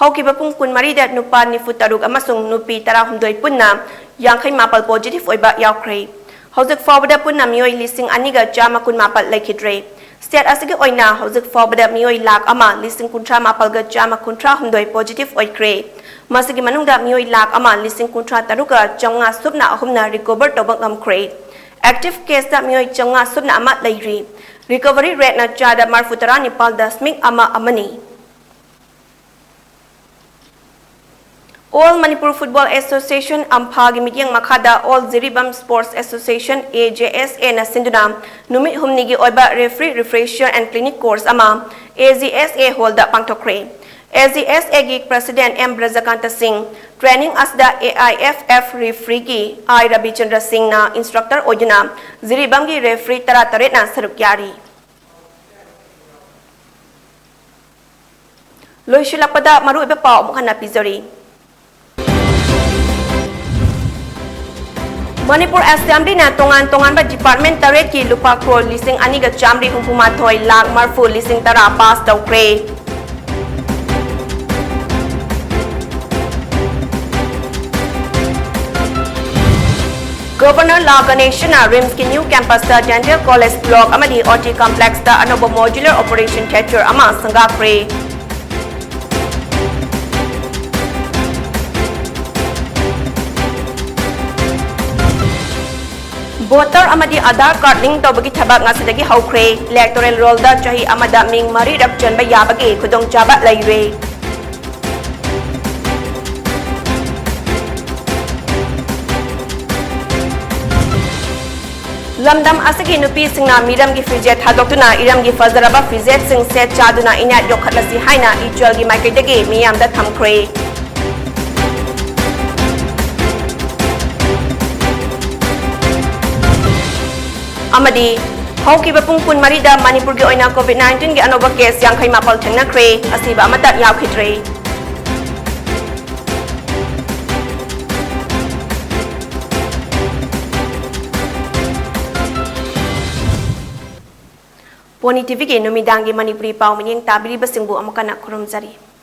ꯍꯧꯈꯤꯕ ꯄꯨꯡ ꯀꯨꯟꯃꯔꯤꯗ ꯅꯨꯄꯥ ꯅꯤꯐꯨ ꯇꯔꯨꯛ ꯑꯃꯁꯨꯡ ꯅꯨꯄꯤ ꯇꯔꯥꯍꯨꯝꯗꯣꯏ ꯄꯨꯟꯅ ꯌꯥꯡꯈꯩ ꯃꯥꯄꯜ positive ꯑꯣꯏꯕ ꯌꯥꯎꯈ꯭ꯔꯦ꯫ ꯍꯧꯖꯤꯛ ꯐꯥꯎꯕꯗ ꯄꯨꯟꯅ ꯃꯤꯑꯣꯏ ꯂꯤꯁꯤꯡ ꯑꯅꯤꯒ ꯆꯥꯝꯃ ꯀꯨꯟꯃꯥꯄꯜ ꯂꯩꯈꯤꯗ꯭ꯔꯦ꯫ State ꯑꯁꯤꯒꯤ ꯑꯣꯏꯅ ꯍꯧꯖꯤꯛ ꯐꯥꯎꯕꯗ ꯃꯤꯑꯣꯏ ꯂꯥꯈ ꯑꯃ ꯂꯤꯁꯤꯡ ꯀꯨꯟꯊ꯭ꯔꯥ ꯃꯥꯄꯜꯒ ꯆꯥꯝꯃ ꯀꯨꯟꯊ꯭ꯔꯥ ꯍꯨꯝꯗꯣꯏ positive ꯑꯣꯏꯈ꯭ꯔꯦ꯫ ꯃꯁꯤꯒꯤ ꯃꯅꯨꯡꯗ ꯃꯤꯑꯣꯏ ꯂꯥꯈ ꯑꯃ ꯂꯤꯁꯤꯡ ꯀꯨꯟꯊ꯭ꯔꯥ ꯇꯔꯨꯛꯀ ꯆꯥꯝꯃꯉꯥ ꯁꯨꯞꯅ ꯑꯍꯨꯝꯅ recover ꯇꯧꯕ ꯉꯝꯈ꯭ꯔꯦ꯫ Active caseꯇ ꯃꯤꯑꯣꯏ ꯆꯥꯝꯃꯉꯥ ꯁꯨꯞꯅ ꯑꯃ ꯂꯩꯔꯤ꯫ Recovery rateꯅ ꯆꯥꯗ ꯃꯔꯤꯐꯨ ꯇꯔꯥ ꯅꯤꯄꯥꯜ ꯗꯁꯃꯤꯛ ꯑꯃ ꯑꯃꯅꯤ꯫ All Manipur Football Association, ꯑꯝꯐꯥꯒꯤ ꯃꯤꯠꯌꯦꯡ ꯃꯈꯥꯗ All Jiribam Sports Association, A J S Aꯅ ꯁꯤꯟꯗꯨꯅ ꯅꯨꯃꯤꯠ ꯍꯨꯝꯅꯤꯒꯤ ꯑꯣꯏꯕ referee refresher and clinic course ꯑꯃ A J S A hallꯗ ꯄꯥꯡꯊꯣꯛꯈ꯭ꯔꯦ꯫ A J S Aꯒꯤ President M ꯕ꯭ꯔꯖꯀꯥꯟꯇ ꯁꯤꯡ, training ꯑꯁꯤꯗ A I F F refereeꯒꯤ I ꯔꯕꯤꯆꯟꯗ꯭ꯔ ꯁꯤꯡꯅ instructor ꯑꯣꯏꯗꯨꯅ ꯖꯤꯔꯤꯕꯥꯝꯒꯤ referee ꯇꯔꯥꯇꯔꯦꯠꯅ ꯁꯔꯨꯛ ꯌꯥꯔꯤ꯫ ꯂꯣꯏꯁꯤꯜꯂꯛꯄꯗ ꯃꯔꯨꯑꯣꯏꯕ ꯄꯥꯎ ꯑꯃꯨꯛ ꯍꯟꯅ ꯄꯤꯖꯔꯤ꯫ ꯃꯅꯤꯄꯨꯔ ꯑꯦꯁꯦꯝꯕ꯭ꯂꯤꯅ ꯇꯣꯉꯥꯟ ꯇꯣꯉꯥꯟꯕ ꯗꯤꯄꯥꯔꯠꯃꯦꯟ ꯇꯔꯦꯠꯀꯤ ꯂꯨꯄꯥ ꯀ꯭ꯔꯣꯔ ꯂꯤꯁꯤꯡ ꯑꯅꯤꯒ ꯆꯥꯝꯃꯔꯤ ꯍꯨꯝꯐꯨ ꯃꯥꯊꯣꯏ ꯂꯥꯈ ꯃꯔꯐꯨ ꯂꯤꯁꯤꯡ ꯇꯔꯥ ꯄꯥꯁ ꯇꯧꯈ꯭ꯔꯦ꯫ ꯒꯕꯔꯅꯔ ꯂꯥ ꯒꯅꯦꯁꯟꯅ ꯔꯤꯝꯁꯀꯤ ꯅ꯭ꯌꯨ ꯀꯦꯝꯄꯁꯇ ꯗꯦꯟꯇꯦꯜ ꯀꯣꯂꯦꯖ ꯕ꯭ꯂꯣꯛ ꯑꯃꯗꯤ ꯑꯣ ꯇꯤ ꯀꯝꯄ꯭ꯂꯦꯛꯁꯇ ꯑꯅꯧꯕ ꯃꯣꯗ꯭ꯌꯨꯂꯔ ꯑꯣꯄꯔꯦꯁꯟ ꯊꯤꯌꯦꯇꯔ ꯑꯃ ꯁꯪꯒꯥꯈ꯭ꯔꯦ꯫ ꯚꯣꯇꯔ ꯑꯃꯗꯤ ꯑꯙꯥꯔ ꯀꯥꯔꯗ ꯂꯤꯡ ꯇꯧꯕꯒꯤ ꯊꯕꯛ ꯉꯁꯤꯗꯒꯤ ꯍꯧꯈ꯭ꯔꯦ꯫ ꯏꯂꯦꯛꯇꯣꯔꯦꯜ ꯔꯣꯜꯗ ꯆꯍꯤ ꯑꯃꯗ ꯃꯤꯡ ꯃꯔꯤꯔꯛ ꯆꯟꯕ ꯌꯥꯕꯒꯤ ꯈꯨꯗꯣꯡꯆꯥꯕ ꯂꯩꯔꯦ꯫ ꯂꯝꯗꯝ ꯑꯁꯤꯒꯤ ꯅꯨꯄꯤꯁꯤꯡꯅ ꯃꯤꯔꯝꯒꯤ ꯐꯤꯖꯦꯠ ꯊꯥꯗꯣꯛꯇꯨꯅ ꯏꯔꯝꯒꯤ ꯐꯖꯔꯕ ꯐꯤꯖꯦꯠꯁꯤꯡ ꯁꯦꯠ ꯆꯥꯗꯨꯅ ꯏꯅꯥꯠ ꯌꯣꯛꯈꯠꯂꯁꯤ ꯍꯥꯏꯅ ꯏꯆꯦꯜꯒꯤ ꯃꯥꯏꯀꯩꯗꯒꯤ ꯃꯤꯌꯥꯝꯗ ꯊꯝꯈ꯭ꯔꯦ꯫ ꯑꯃꯗꯤ ꯍꯧꯈꯤꯕ ꯄꯨꯡ ꯀꯨꯟꯃꯔꯤꯗ ꯃꯅꯤꯄꯨꯔꯒꯤ ꯑꯣꯏꯅ COVID nineteenꯒꯤ ꯑꯅꯧꯕ ꯀꯦꯁ ꯌꯥꯡꯈꯩ ꯃꯥꯄꯜ ꯊꯦꯡꯅꯈ꯭ꯔꯦ, ꯑꯁꯤꯕ ꯑꯃꯠꯇ ꯌꯥꯎꯈꯤꯗ꯭ꯔꯦ꯫ ꯄꯣꯅꯤ ꯇꯤꯚꯤꯒꯤ ꯅꯨꯃꯤꯗꯥꯡꯒꯤ ꯃꯅꯤꯄꯨꯔꯤ ꯄꯥꯎ ꯃꯤꯠꯌꯦꯡ ꯇꯥꯕꯤꯔꯤꯕꯁꯤꯡꯕꯨ ꯑꯃꯨꯛ ꯍꯟꯅ ꯈꯨꯔꯨꯝꯖꯔꯤ꯫